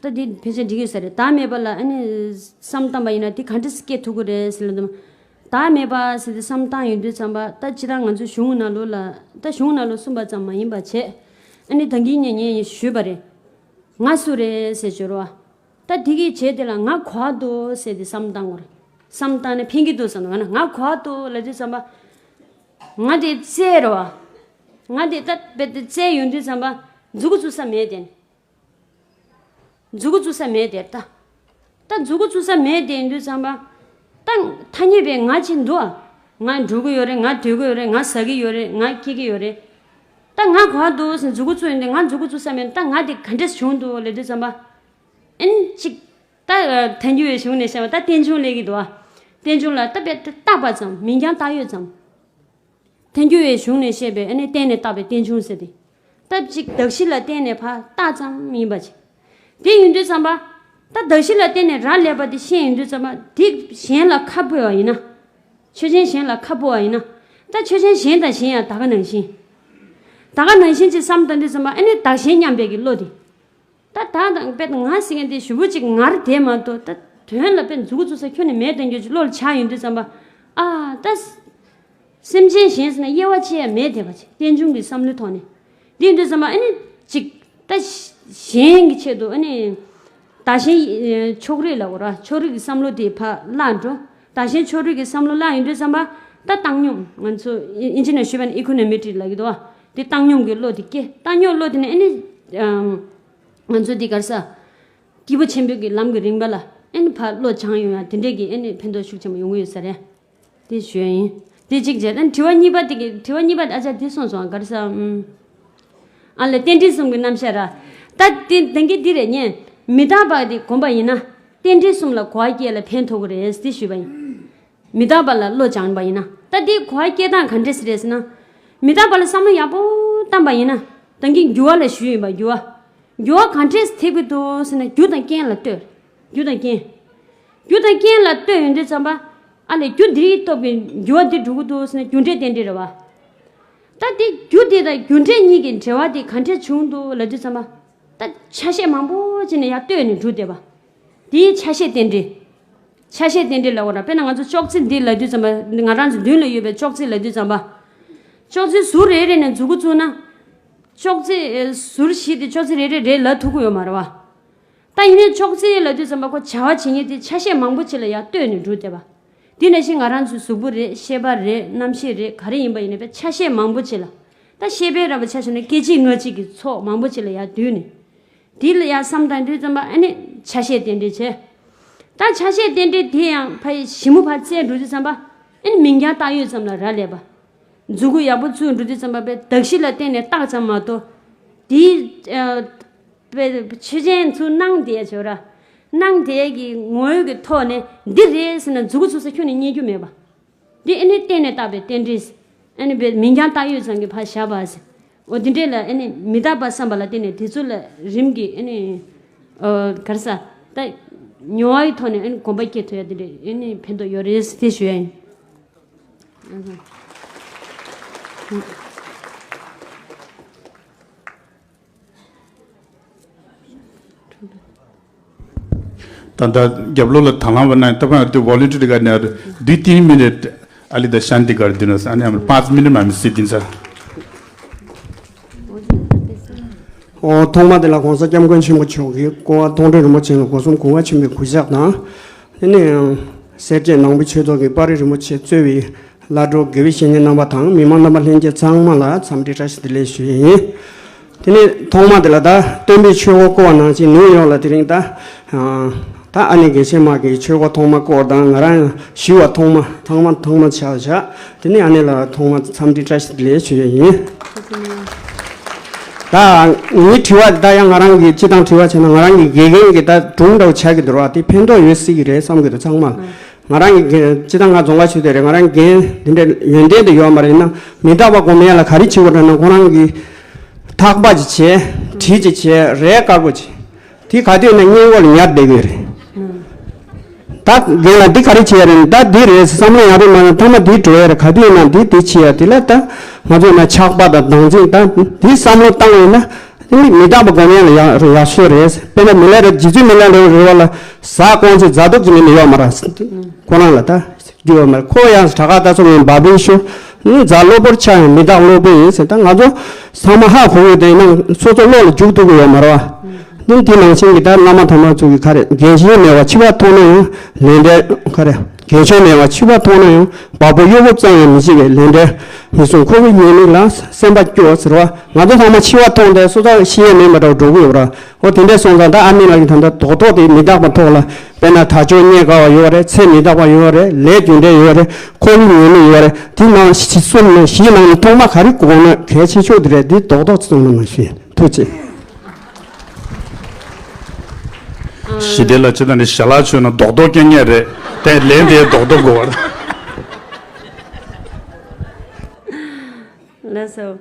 ད་དེ་ཕལ་ཆེར་འགྲིག་ཡོད་ས་རེད། བདག་མེད་པ་ལ་ཨ་ནི་བསམ་བཏང་པ་ཡིན་ན་དེ་ག་འདྲ་སེ་སྐྱེ་ཐུབ་ཀྱི་རེད་ཟེར་ལ་དུས་བདག་མེད་པ་ཟེར་དེ་བསམ་བཏང་ཡོང་དུས་ཙམ་པ་ད་སྤྱིར་བཏང་ང་ཚོ་གཞུང་ནང་ལོགས་ལ་ད་གཞུང་ནང་ལོགས་གསུངས་པ་ཙམ་མ་ཡིན་པ་བྱས་ཨ་ནི་ད་གིན་ངས་ངས་ཞུས་པ་རེད། ང་སུ་རེད་ཟེར་བརྗོད་རོགས། ད་དེ་གི་རྗེས་དེ་ལ་ང་ག་པར་འདུག་ཟེར་ཏེ་བསམ་བཏང་དགོས་རེད། བསམ་བཏང་ནས་ཕན་གྱི་འདུག་བསམ་ན་ང་ན་ང་ག་པར་འདུག་ལབ་དུས་ཙམ་པ། ང་དེ་བཙལ་རོ། ང་དེ་ད་རྦད་དེ་བཙལ་ཡོང་དུས་ཙམ་པ་མཛུ་གུ་བཙུགས་ས་མེད་དེ། མཛུ་གུ་བཙུགས་ས་མེད་དེ་ད། ད་མཛུ་གུ་བཙུགས་ས་མེད་དེ་ཡིན་དུས་ཙམ་པ། ད་ཐ་སྙད་པའི་ང་ཅིག་འདུག་ཨ། ང་འགྲོ་གི་ཡོད་རེད། ང་སྡོད་གི་ཡོད་རེད། ང་ཟ་གི་ཡོད་རེད། ང་སྐྱེ་གི་ཡོད་རེད། ད་ང་ག་པར་འདུག་ཟེར་མཛུ་གུ་བཙུགས་ཡོང་དུས་ང་མཛུ་གུ་བཙུགས་ས་མེད། ད་ང་དེ་ག་འདྲས་བྱུང་འདུག་ལབ་དུས་ཙམ་པ། ཨན་ཅིག་ད་ཐལ་འགྱུར་བའི་གཞུང་ནས་བཤད་པ་ད་རྟེན་འབྱུང་ལབ་ཀྱི་འདུག་ཨ། རྟེན་འབྱུང་ལ་ད་རྦད་དེ་བཏགས་པ་ཙམ་མིང་རྐྱང་བཏགས་ཡོད་ཙམ། ཐལ་འགྱུར་བའི་གཞུང་ནས་བཤད་པའི་ཨ་ནི་བརྟེན་ནས་བཏགས་པའི་རྟེན་འབྱུང་ཟེར་ཏེ། སྟབས་གཅིག་གདགས་གཞི་ལ་བརྟེན་ནས་ཕར་བཏགས་ཙམ་ཡིན་པ་ཅིག་དེ་ཡིན་དུས་ཙམ་པ། ད་གདགས་གཞི་ལ་བརྟེན་ནས་རག་ལས་པ་དེ་ཤེས་ཡོང་དུས་ཙམ་པ་དེ་གཞན་ལ་ཁ་སྤོ་བ་ཡིན་ན། ཆོས་ཅན་གཞན་ལ་ཁ་སྤོ་བ་ཡིན་ན། ད་ཆོས་ཅན་གཞན་དང་གཞན་ཡང་ད་ག་ནང་བཞིན། ད་ག་ནང་བཞིན་ཅིག་བསམ་བཏང་དུས་ཙམ་པ་ཨ་ནི་བདག་གཞན་མཉམ་པའི་གི་བློ་དེ། ད་ད་དང་དཔེ་ང་ཟེར་མཁན་དེ་ཞུ་བོ་ཅིག་ངར་དེ་མ་གཏོགས་ད་དོན་ལ་དཔེ་མཛུ་གུ་བཙུགས་ས་ཁྱོན་ནས་མེད་དང་རྒྱུ་ཅིག་བློ་ལ་འཆར་ཡོང་དུས་ཙམ་པ། ཨ་ད། སེམས་ཅན་གཞན་ཟེར་ན་དབྱེ་བ་ཕྱེ་ཡ་མེད་དེ་བ་ཅིག་རྟེན་འབྱུང་གི་བསམ་བློའི་ཐོག་ནས། འདི་ཡིན་དུས་ཙམ་པ་ཨ་ནི་ཅིག་ད་གཞན་གྱི་ཆེད་དུ་ཨ་ནི། བདག་གཞན་ཕྱོགས་རིས་ལ་འོ་ར་ཕྱོགས་རིས་ཀྱི་བསམ་བློ་དེ་ཕར་བརླག་འགྲོ། བདག་གཞན་ཕྱོགས་རིས་ཀྱི་བསམ་བློ་བརླག་ཡོང་དུས་ཙམ་པ་ད་བཏང་སྙོམས་ང་ཚོ་ཨིན་ཇི་ནས་ཞུས་པ་ན་ཨི་ཁོ་ནོ་མི་ཊི་ལབ་ཀྱི་འདུག་བ། དེ་བཏང་སྙོམས་ཀྱི་བློ་དེ་སྐྱེ། བཏང་སྙོམས་བློ་དེ་ནས་ཨ་ནི། ང་ཚོ་འདི་གར་ས། སྐྱེས་བུ་ཆེན་པོའི་གི་ལམ་གྱི་རིམ་པ་ལ་ཨེ་ནི་ཕར་བློ་སྦྱང་ཡོང་ཡ་དེ་འདྲས་ཀྱི་ཨེ་ནི་ཕན་ཐོགས་ཤུགས་ཆེན་པོ་ཡོང་གི་ཡོད་ས་རེད། དེ་ཞུ་ཡ་ཡིན། དེ་གཅིག་བྱས་ཨེ་ནི་དྲི་བ་གཉིས་པ་དེ་གི་དྲི་བ་གཉིས་པ་དེ་ཨ་ཅག་དེ་གསུངས་སོང་ག་རེ་ཟ་ཨུམ། ཨ་ལས་རྟེན་འབྲེལ་གསུམ་གྱི་རྣམ་གཞག་ར། ད་དེ་ད་གིན་འདི་རེད་ཉན། མི་རྟག་པ་དེ་སྒོམ་པ་ཡིན་ན། རྟེན་འབྲེལ་གསུམ་ལ་གོ་བ་སྐྱེ་ལ་ཕན་ཐོགས་ཀྱི་རེད་དེ་ཞུས་པ་ཡིན། མི་རྟག་པ་ལ་བློ་སྦྱངས་པ་ཡིན་ན། ད་དེ་གོ་བ་སྐྱེ་སྟངས་ག་འདྲས་རེད་ཟེར་ན། མི་རྟག་པ་ལ་བསམ་བློ་ཡག་པོ་བཏང་པ་ཡིན་ན། ད་གིན་འགྱུར་བ་ལ་ཞུས་ཡིན་པ་འགྱུར་བ། འགྱུར་བ་ག་འདྲས་ཐེབས་ཀྱི་འདུག་ཟེར་ན་རྒྱུ་དང་རྐྱེན་ལ་ལྟོས། རྒྱུ་དང་རྐྱེན། རྒྱུ་དང་རྐྱེན་ལ་ལྟོས་ཡོང་དུས་ཙམ་པ། ཨ་ལས་རྒྱུ་འདིའི་སྟོབས་ཀྱིས་འགྱུར་བ་འདི་འགྲོ་གི་འདུག་ཟེར་ན་རྒྱུ་འབྲས་རྟེན་འབྲེལ་རེད་བ། ད་དེ་རྒྱུ་དེ་དང་རྒྱུ་འབྲས་གཉིས་ཀྱི་འབྲེལ་བ་དེ་ག་འདྲས་བྱུང་འདུག་ལབ་དུས་ཙམ་པ། ད་ཆ་ཤས་མང་པོ་ཅིག་ནས་ཡར་ལྟོས་ནས་འགྲོ་བསྡད་པ། དེའི་ཆ་ཤས་རྟེན་འབྲེལ། ཆ་ཤས་རྟེན་འབྲེལ་ལབ་དགོས་ར། དཔེར་ན་ང་ཚོ་ཅོག་ཙེ་འདི་ལབ་དུས་ཙམ་པ། ང་རང་ཚོ་མདུན་ལ་ཡོད་པའི་ཅོག་ཙེ་ལབ་དུས་ཙམ་པ། ཅོག་ཙེ་ཟུར་རེ་རེ་ནས་འཛུགས་འགོ་བཙུགས་ན། ཅོག་ཙེ་ཟུར་བཞི་དེ་ཅོག་ཙེ་རེ་རེ་རེ་ལབ་ཐུབ་ཀྱི་ཡོད་མ་རེད་བ། ད་ཡིན་ནའི་ཅོག་ཙེ་ལབ་དུས་ཙམ་པ་ཁོ་བྱ་བ་བྱེད་མཁན་དེ་ཆ་ཤས་མང་པོ་ཅིག་ལ་ཡར་ལྟོས་ནས་འགྲོ་བསྡད་པ། དེ་ནང་བཞིན་ང་རང་ཚོའི་གཟུགས་པོ་རེད། ཤེས་པ་རེད། རྣམ་ཤེས་རེད། ག་རེ་ཡིན་པ་ཡིན་ནའི་ཆ་ཤས་མང་པོ་ཅིག་ལ། ད་ཤེས་པའི་རྣམ་པ་ཆ་བཞག་ན་སྐད་ཅིག་ལྔ་གཅིག་གི་ཚོགས་མང་པོ་ཅིག་ལ་ཡར་བསྡུས་ནས། དེ་ལ་ཡར་བསམ་བཏང་དུས་ཙམ་པ་ཨ་ནི་ཆ་ཤས་རྟེན་འབྲེལ་བྱས། ད་ཆ་ཤས་རྟེན་འབྲེལ་དེ་ཡང་ཕ་ཡི་ཞིབ་མོ་ཕར་བཙལ་འགྲོ་དུས་ཙམ་པ། ཨ་ནི་མིང་རྐྱང་བཏགས་ཡོད་ཙམ་ལ་རག་ལས་པ། མཛུབ་གུ་ཡག་པོ་བཙུགས་འགྲོ་དུས་ཙམ་པ་པའི་གདགས་གཞི་ལ་བརྟེན་ནས་བཏགས་ཙམ་མ་གཏོགས། དེའི་ཨ། པའི་ཆོས་ཅན་ཚུར་སྣང་དེ་བྱོས་ར། སྣང་དེ་གི་ངོ་བོ་གི་ཐོག་ནས་འདི་རེད་ཟེར་ན་མཛུབ་གུ་བཙུགས་ས་ཁྱོན་ནས་རྙེད་རྒྱུ་མེད་པ། འདི་ཨ་ནི་བརྟེན་ནས་བཏགས་པའི་རྟེན་འབྲེལ། ཨ་ནི་པའི་མིང་རྐྱང་བཏགས་ཡོད་ཙམ་གྱི་ཕར་བཞག་པ་ཟེར། འོ་དེ་འདྲས་ལ་ཨ་ནི་མི་རྟག་པ་བསམ་པ་ལ་བརྟེན་ནས་དེ་ཚོ་ལ་རིམ་གྱིས་ཨ་ནི། ཨ། ག་རེ་ཟ། ད་མྱོང་བའི་ཐོག་ནས་ཨ་ནི་གོམས་པ་སྐྱེ་ཐུབ་ཡ་དེ་འདྲས་ཨ་ནི་ཕན་ཐོགས་ཡོད་རེད་ཟེར་དེ་ཞུ་ཡ་ཡིན། ད་ལྟ་རྒྱབ་ལོགས་ལ་དང་བླངས་པ་ན་ད་ཕན་ཏུ་ཝོ་ལུན་ཊི་རི་ག་ནས་དུ་ཏིན་མི་ནེ་ཊི་ཨ་ལི་ད་ཤན་ཏི་གར་དུ་ནོ་ཨ་ནི་ཨམ་པཱ་ཚ་མི་ནེ་ཊི་མ་མི་སི་ཏིན་ས། ཨོ་ཐོག་མ་དེ་ལ་༸གོང་ས་༸སྐྱབས་མགོན་ཆེན་པོ་མཆོག་གིས་བསྐོ་བ་མཐོང་གྲོལ་རིན་པོ་ཆེ་ལ་སྒོ་གསུམ་གུས་པ་ཆེན་པོས་གུས་ཕྱག་དང་། དེ་ནས་སེར་བྱེས་ནང་པའི་ཆོས་ཚོགས་ཀྱི་དཔའ་རིས་རིན་པོ་ཆེ་གཙོས་པའི་བླ་སྤྲུལ་དགེ་བའི་བཤེས་གཉེན་རྣམ་པ་དང་མི་མང་རྣམ་པ་ལྷན་རྒྱས་ཚང་མ་ལ་འཚམས་འདྲི་བཀྲ་ཤིས་བདེ་ལེགས་ཞུ་ཡི་ཡིན། དེ་ནས་ཐོག་མ་དེ་ལ་ད་སྟོན་པའི་ཆོས་འཁོར་བསྐོར་བ་ནང་བཞིན་ནིའུ་ཡོག་ལ་དེ་རིང་ད། ད་ཨ་ནེ་དགེ་བཤེས་མ་གིས་ཆོས་འཁོར་ཐོག་མ་བསྐོར་དང་ང་རང་ཞུ་བ་ཐོག་མ་ཐོག་མ་ཐོག་མ་ཆགས་བཞག་དེ་ནས་ཨ་ནེ་ལ་ཐོག་མ་འཚམས་འདྲི་བཀྲ་ཤིས་བདེ་ལེགས་ཞུ་ཡི་ཡིན། ད་ངའི་དྲི་བ་ད་ཡང་ང་རང་གིས་སྤྱི་བཏང་དྲི་བ་བྱས་ན་ང་རང་གི་དགེ་རྒན་གྱི་ད་སྒྲུང་འདྲ་བོ་ཆགས་ཀྱི་འདུག་ར། དེ་ཕན་ཐོགས་ཡོད་སྲིད་ཀྱི་རེད་བསམ་གྱི་འདུག་ཚང་མ་ལ། ང་རང་གི་སྤྱི་བཏང་ང་རྫོང་ཁ་ཆུ་དེ་རེད། ང་རང་འགན་དེ་འདྲ་ཡོན་ཏན་དེ་ཡོད་མ་རེད། ཡིན་ན་མི་རྟག་པ་སྒོམ་ཡ་ལ་ག་རེ་བྱེད་དགོས་རེད་ན་ཁོ་རང་གིས་ཐག་པ་ཅིག་བྱས་བྲིས་ཅིག་བྱས་རས་དཀར་པོ་ཅིག་དེ་ག་དུས་ན་སྔས་མགོ་ལ་ཉར་བསྡད་དགོས་རེད། ད་རྒན་ལགས་འདི་ག་རེ་བྱེད་ཡ་རེད། ད་འདི་རེད་བསམ་བློ་ཡག་པོ་མ་བཏང་མཐའ་མ་འདི་འགྲོ་ཡ་རེད། ག་དུས་ཡིན་ན་འདི་འདི་བྱེད་ཡ་དེ་ལ་ད་ང་ཚོ་ཡིན་ན་ཆགས་པ་དང་སྡང་ཚིག་ད་འདི་བསམ་བློ་བཏང་ཡིན་ན་དེ་ནི་མི་རྟག་པ་སྒོམ་ཡ་ལ་ཡག་ཡག་ཤོས་རེད། དཔེར་ན་མི་ལ་རེད། རྗེ་བཙུན་མི་ལ་རེད་རེད་བ་ལ་ཟ་ཀོང་ཚེ་ཛ་དྲག་ཅིག་མིན་ནི་ཡོད་མ་རེད། ཁོ་རང་ལ་ད་འདི་ཡོད་མ་རེད། ཁོ་ཡང་དྲག་ཁ་ད་ཚོ་ངན་བ་བུན་ཤོ་ནི་ཛ་གློ་བུར་ཆགས་ཡང་མི་རྟག་གློ་བུར་ཡིན་ཟེར། ད་ང་ཚོ་ཚང་མ་ཧ་གོ་གི་དེ་ཡིན་ན་སོ་སོ་བློ་ལ་འཇུག་ཐུབ་ཀྱི་ཡོད་མ་རེད་བ། ནི་དེ་ནང་བཞིན་གྱི་ད་བླ་མ་དམ་པ་ཚོ་གི་ག་རེ་རྒན་གཞོན་མེད་པ་འཆི་བ་མཐོང་ན་ཡང་ལས་འབྲས་ག་རེ་རྒན་གཞོན་མེད་པ་འཆི་བ་མཐོང་ན་ཡང་བ་སྤུ་གཡོ་སྒོ་བཙལ་ཡང་མི་འཆི་བའི་ལས་འབྲས་མི་སྲུང་འཁོར་བའི་ཉེས་དམིགས་ལ་སེམས་པ་སྐྱོ་ཟེར་བ། ང་ཚོ་ཚང་མ་འཆི་བ་མཐོང་སྟེ་སོ་སོ་ཤི་ཡས་མེད་པ་འདྲ་འགྲོ་གི་ཡོད་ར། འོ་དེ་འདྲས་སོང་ཙང་ད་ཨ་ནེ་ལགས་ཀྱིས་ད་ལྟ་རྡོག་རྡོག་དེ་མི་རྟག་པ་ཐོག་ལ་དཔེར་ན་དལ་འབྱོར་རྙེད་དཀའ་བ་ཡོད་རེད། ཚེ་མི་རྟག་པ་ཡོད་རེད། ལས་རྒྱུ་འབྲས་ཡོད་རེད། འཁོར་བའི་ཉེས་དམིགས་ཡོད་རེད། དེ་ནང་བཞི་གསུམ་ནང་བཞིའི་ནང་ནས་ཐོག་མ་ག་རེ་དགོས་ན་གལ་ཆེ་ཤོས་དེ་རེད། འདི་རྡོག་རྡོག་ཙམ་ལ་མ་ཞུས། ཐུགས་རྗེ་ཆེ། ཞི་བདེ་ལ་ཅི་ལྟར་ནི་ཞལ་ལག་མཆོད་ན་རྡོག་རྡོག་སྐྱེ་ངེས་རེད། དེ་ལན་དེ་རྡོག་རྡོག་དགོས་པ་རེད། ལགས་སོ།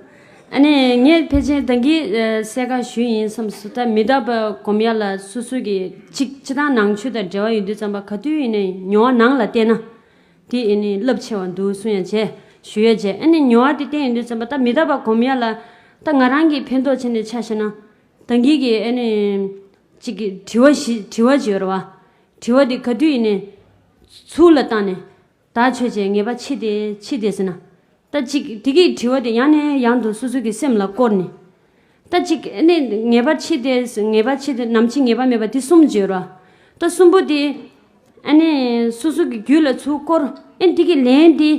ཨ་ནི་ངས་ཕལ་ཆེར་ད་གིན་གསལ་ཁ་ཞུས་ཡིན་བསམ་སོང་། ད་མི་རྟག་པ་སྒོམ་ཡ་ལ་སོ་སོ་གི་ཅིག་སྤྱི་བཏང་ནང་ཆོས་དང་འབྲེལ་བ་ཡོད་དུས་ཙམ་པ་ག་དུས་ཡིན་ནའི་མྱོང་བ་ནང་ལ་བལྟས་ན། དེ་ཨ་ནི་རླབས་ཆེ་བ་འདུག་གསུང་ཡ་བྱས། ཞུ་ཡ་བྱས། ཨ་ནི་མྱོང་བ་དེ་བསྟན་ཡོང་དུས་ཙམ་པ་ད་མི་རྟག་པ་སྒོམ་ཡ་ལ་ད་ང་རང་གིས་ཕན་ཐོགས་བྱས་ནས་ཆ་བཞག་ན། ད་གིན་གྱི་ཨ་ནི་ཅིག་གི་དྲི་བ་ཞིག་དྲི་བ་ཅིག་ཡོད་རེད་བ། དྲི་བ་དེ་ག་དུས་ཡིན་ནའི་ཚུར་ལ་བཏང་ནས་བདག་ཆོས་ཅན། ངེས་པ་ཕྱི་དེ་ཕྱི་དེ་ཟེར་ན། ད་ཅིག་དེ་གི་དྲི་བ་དེ་ཡང་ནས་ཡང་དུ་སོ་སོ་གི་སེམས་ལ་བསྐོར་ནས། ད་ཅིག་ཨ་ནི་ངེས་པར་ཕྱི་དེ་ངེས་པར་ཕྱི་དེ་ནམ་འཆི་ངེས་པ་མེད་པ་དེ་གསུམ་བརྗོད་རོ། ད་གསུམ་པོ་དེ་ཨ་ནི་སོ་སོ་གི་རྒྱུད་ལ་ཚུར་བསྐོར། ཨ་ནི་དེ་གི་ལན་དེ་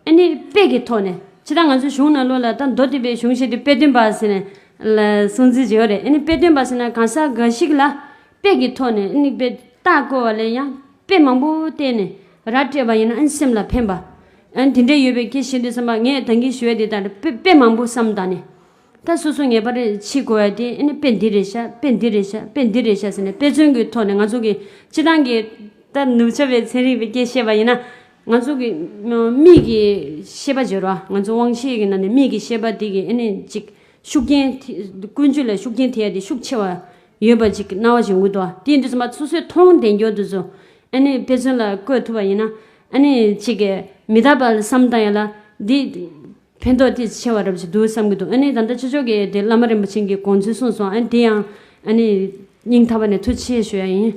ཨ་ནི་དཔེ་གི་ཐོག་ནས། ཇི་ལྟར་ང་ཚོ་གཞུང་ནང་ལོགས་ལ་ད་མདོ་སྡེ་པའི་གཞུང་བཤད་དེ་དཔེ་སྟོན་པ་ཟེར་ནས་ལ་གསུང་ཚུལ་བརྗོད་རེད། ཨ་ནི་དཔེ་སྟོན་པ་ཟེར་ན་གང་ཟག་འགའ་ཞིག་ལ་དཔེ་གི་ཐོག་ནས་ཨ་ནི་དཔེ་རྟགས་བཀོད་པ་ལས་ཡང་དཔེ་མང་པོ་བསྟན་ནས་ར་སྤྲད་པ་ཡིན་ན་ཨ་ནི་སེམས་ལ་ཕན་པ། ཨ་ནི་དེ་འདྲ་ཡོད་པའི་སྐད་ཆ་བཤད་དུས་ཙམ་པ་ངས་ད་གིན་ཞུ་ཡ་དེ་ལྟར་དཔེ་དཔེ་མང་པོ་བསམ་བཏང་ནས། ད་སོ་སོ་ངེས་པར་ཕྱི་དགོས་ཡ་དེ་ཨ་ནི་དཔེ་འདི་རེད་ཤག་དཔེ་འདི་རེད་ཤག་དཔེ་འདི་རེད་ཤག་དཔེ་འདི་རེད་ཤག་ཟེར་ནས་དཔེ་མཚོན་གྱི་ཐོག་ནས་ང་ཚོ་གི་སྤྱི་བཏང་གི་ད་ནུབ་ཕྱོགས་པའི་ཚན་རིག་པའི་སྐད་བཤད་པ་ཡིན་ན། ང་ཚོ་གི་མིག་གི་ཤེས་པ་བརྗོད་རོགས། ང་ཚོ་དབང་ཤེས་ཀྱི་ནང་ནས་མིག་གི་ཤེས་པ་དེ་གི་ཨ་ནི་ཅིག་ཤུགས་རྐྱེན་དེ། ཀུན་སྤྱོད་ལ་ཤུགས་རྐྱེན་ཐེབས་ཡ་དེ་ཤུགས་ཆེ་བ་ཡོད་པ་ཅིག་སྣང་བ་བྱུང་གི་འདུག་དེ་འདྲ་ཚང་མ་སོ་སོས་མཐོང་བསྡད་མགྱོགས་དུས་ཚོད་ཨ་ནི་དཔེ་མཚོན་ལ་བཀོད་ཐུབ་པ་ཡིན་ན། ཨ་ནི་ཅིག་གི་མི་རྟག་པ་ལ་བསམ་བཏང་ཡ་ལ་འདི་ཕན་ཐོགས་དེ་ཆེ་བ་རབ་ཅིག་འདུག་བསམ་གྱི་འདུག་ཨ་ནི་ད་ལྟ་ཆོས་ཕྱོགས་ཀྱི་དེ་བླ་མ་རིན་པོ་ཆེ་གི་དགོངས་ཚུལ་གསུངས་སོང་། ཨ་ནི་དེ་ཡང་ཨ་ནི་སྙིང་ཐག་པ་ནས་ཐུགས་རྗེ་ཆེ་ཞུ་ཡ་ཡིན།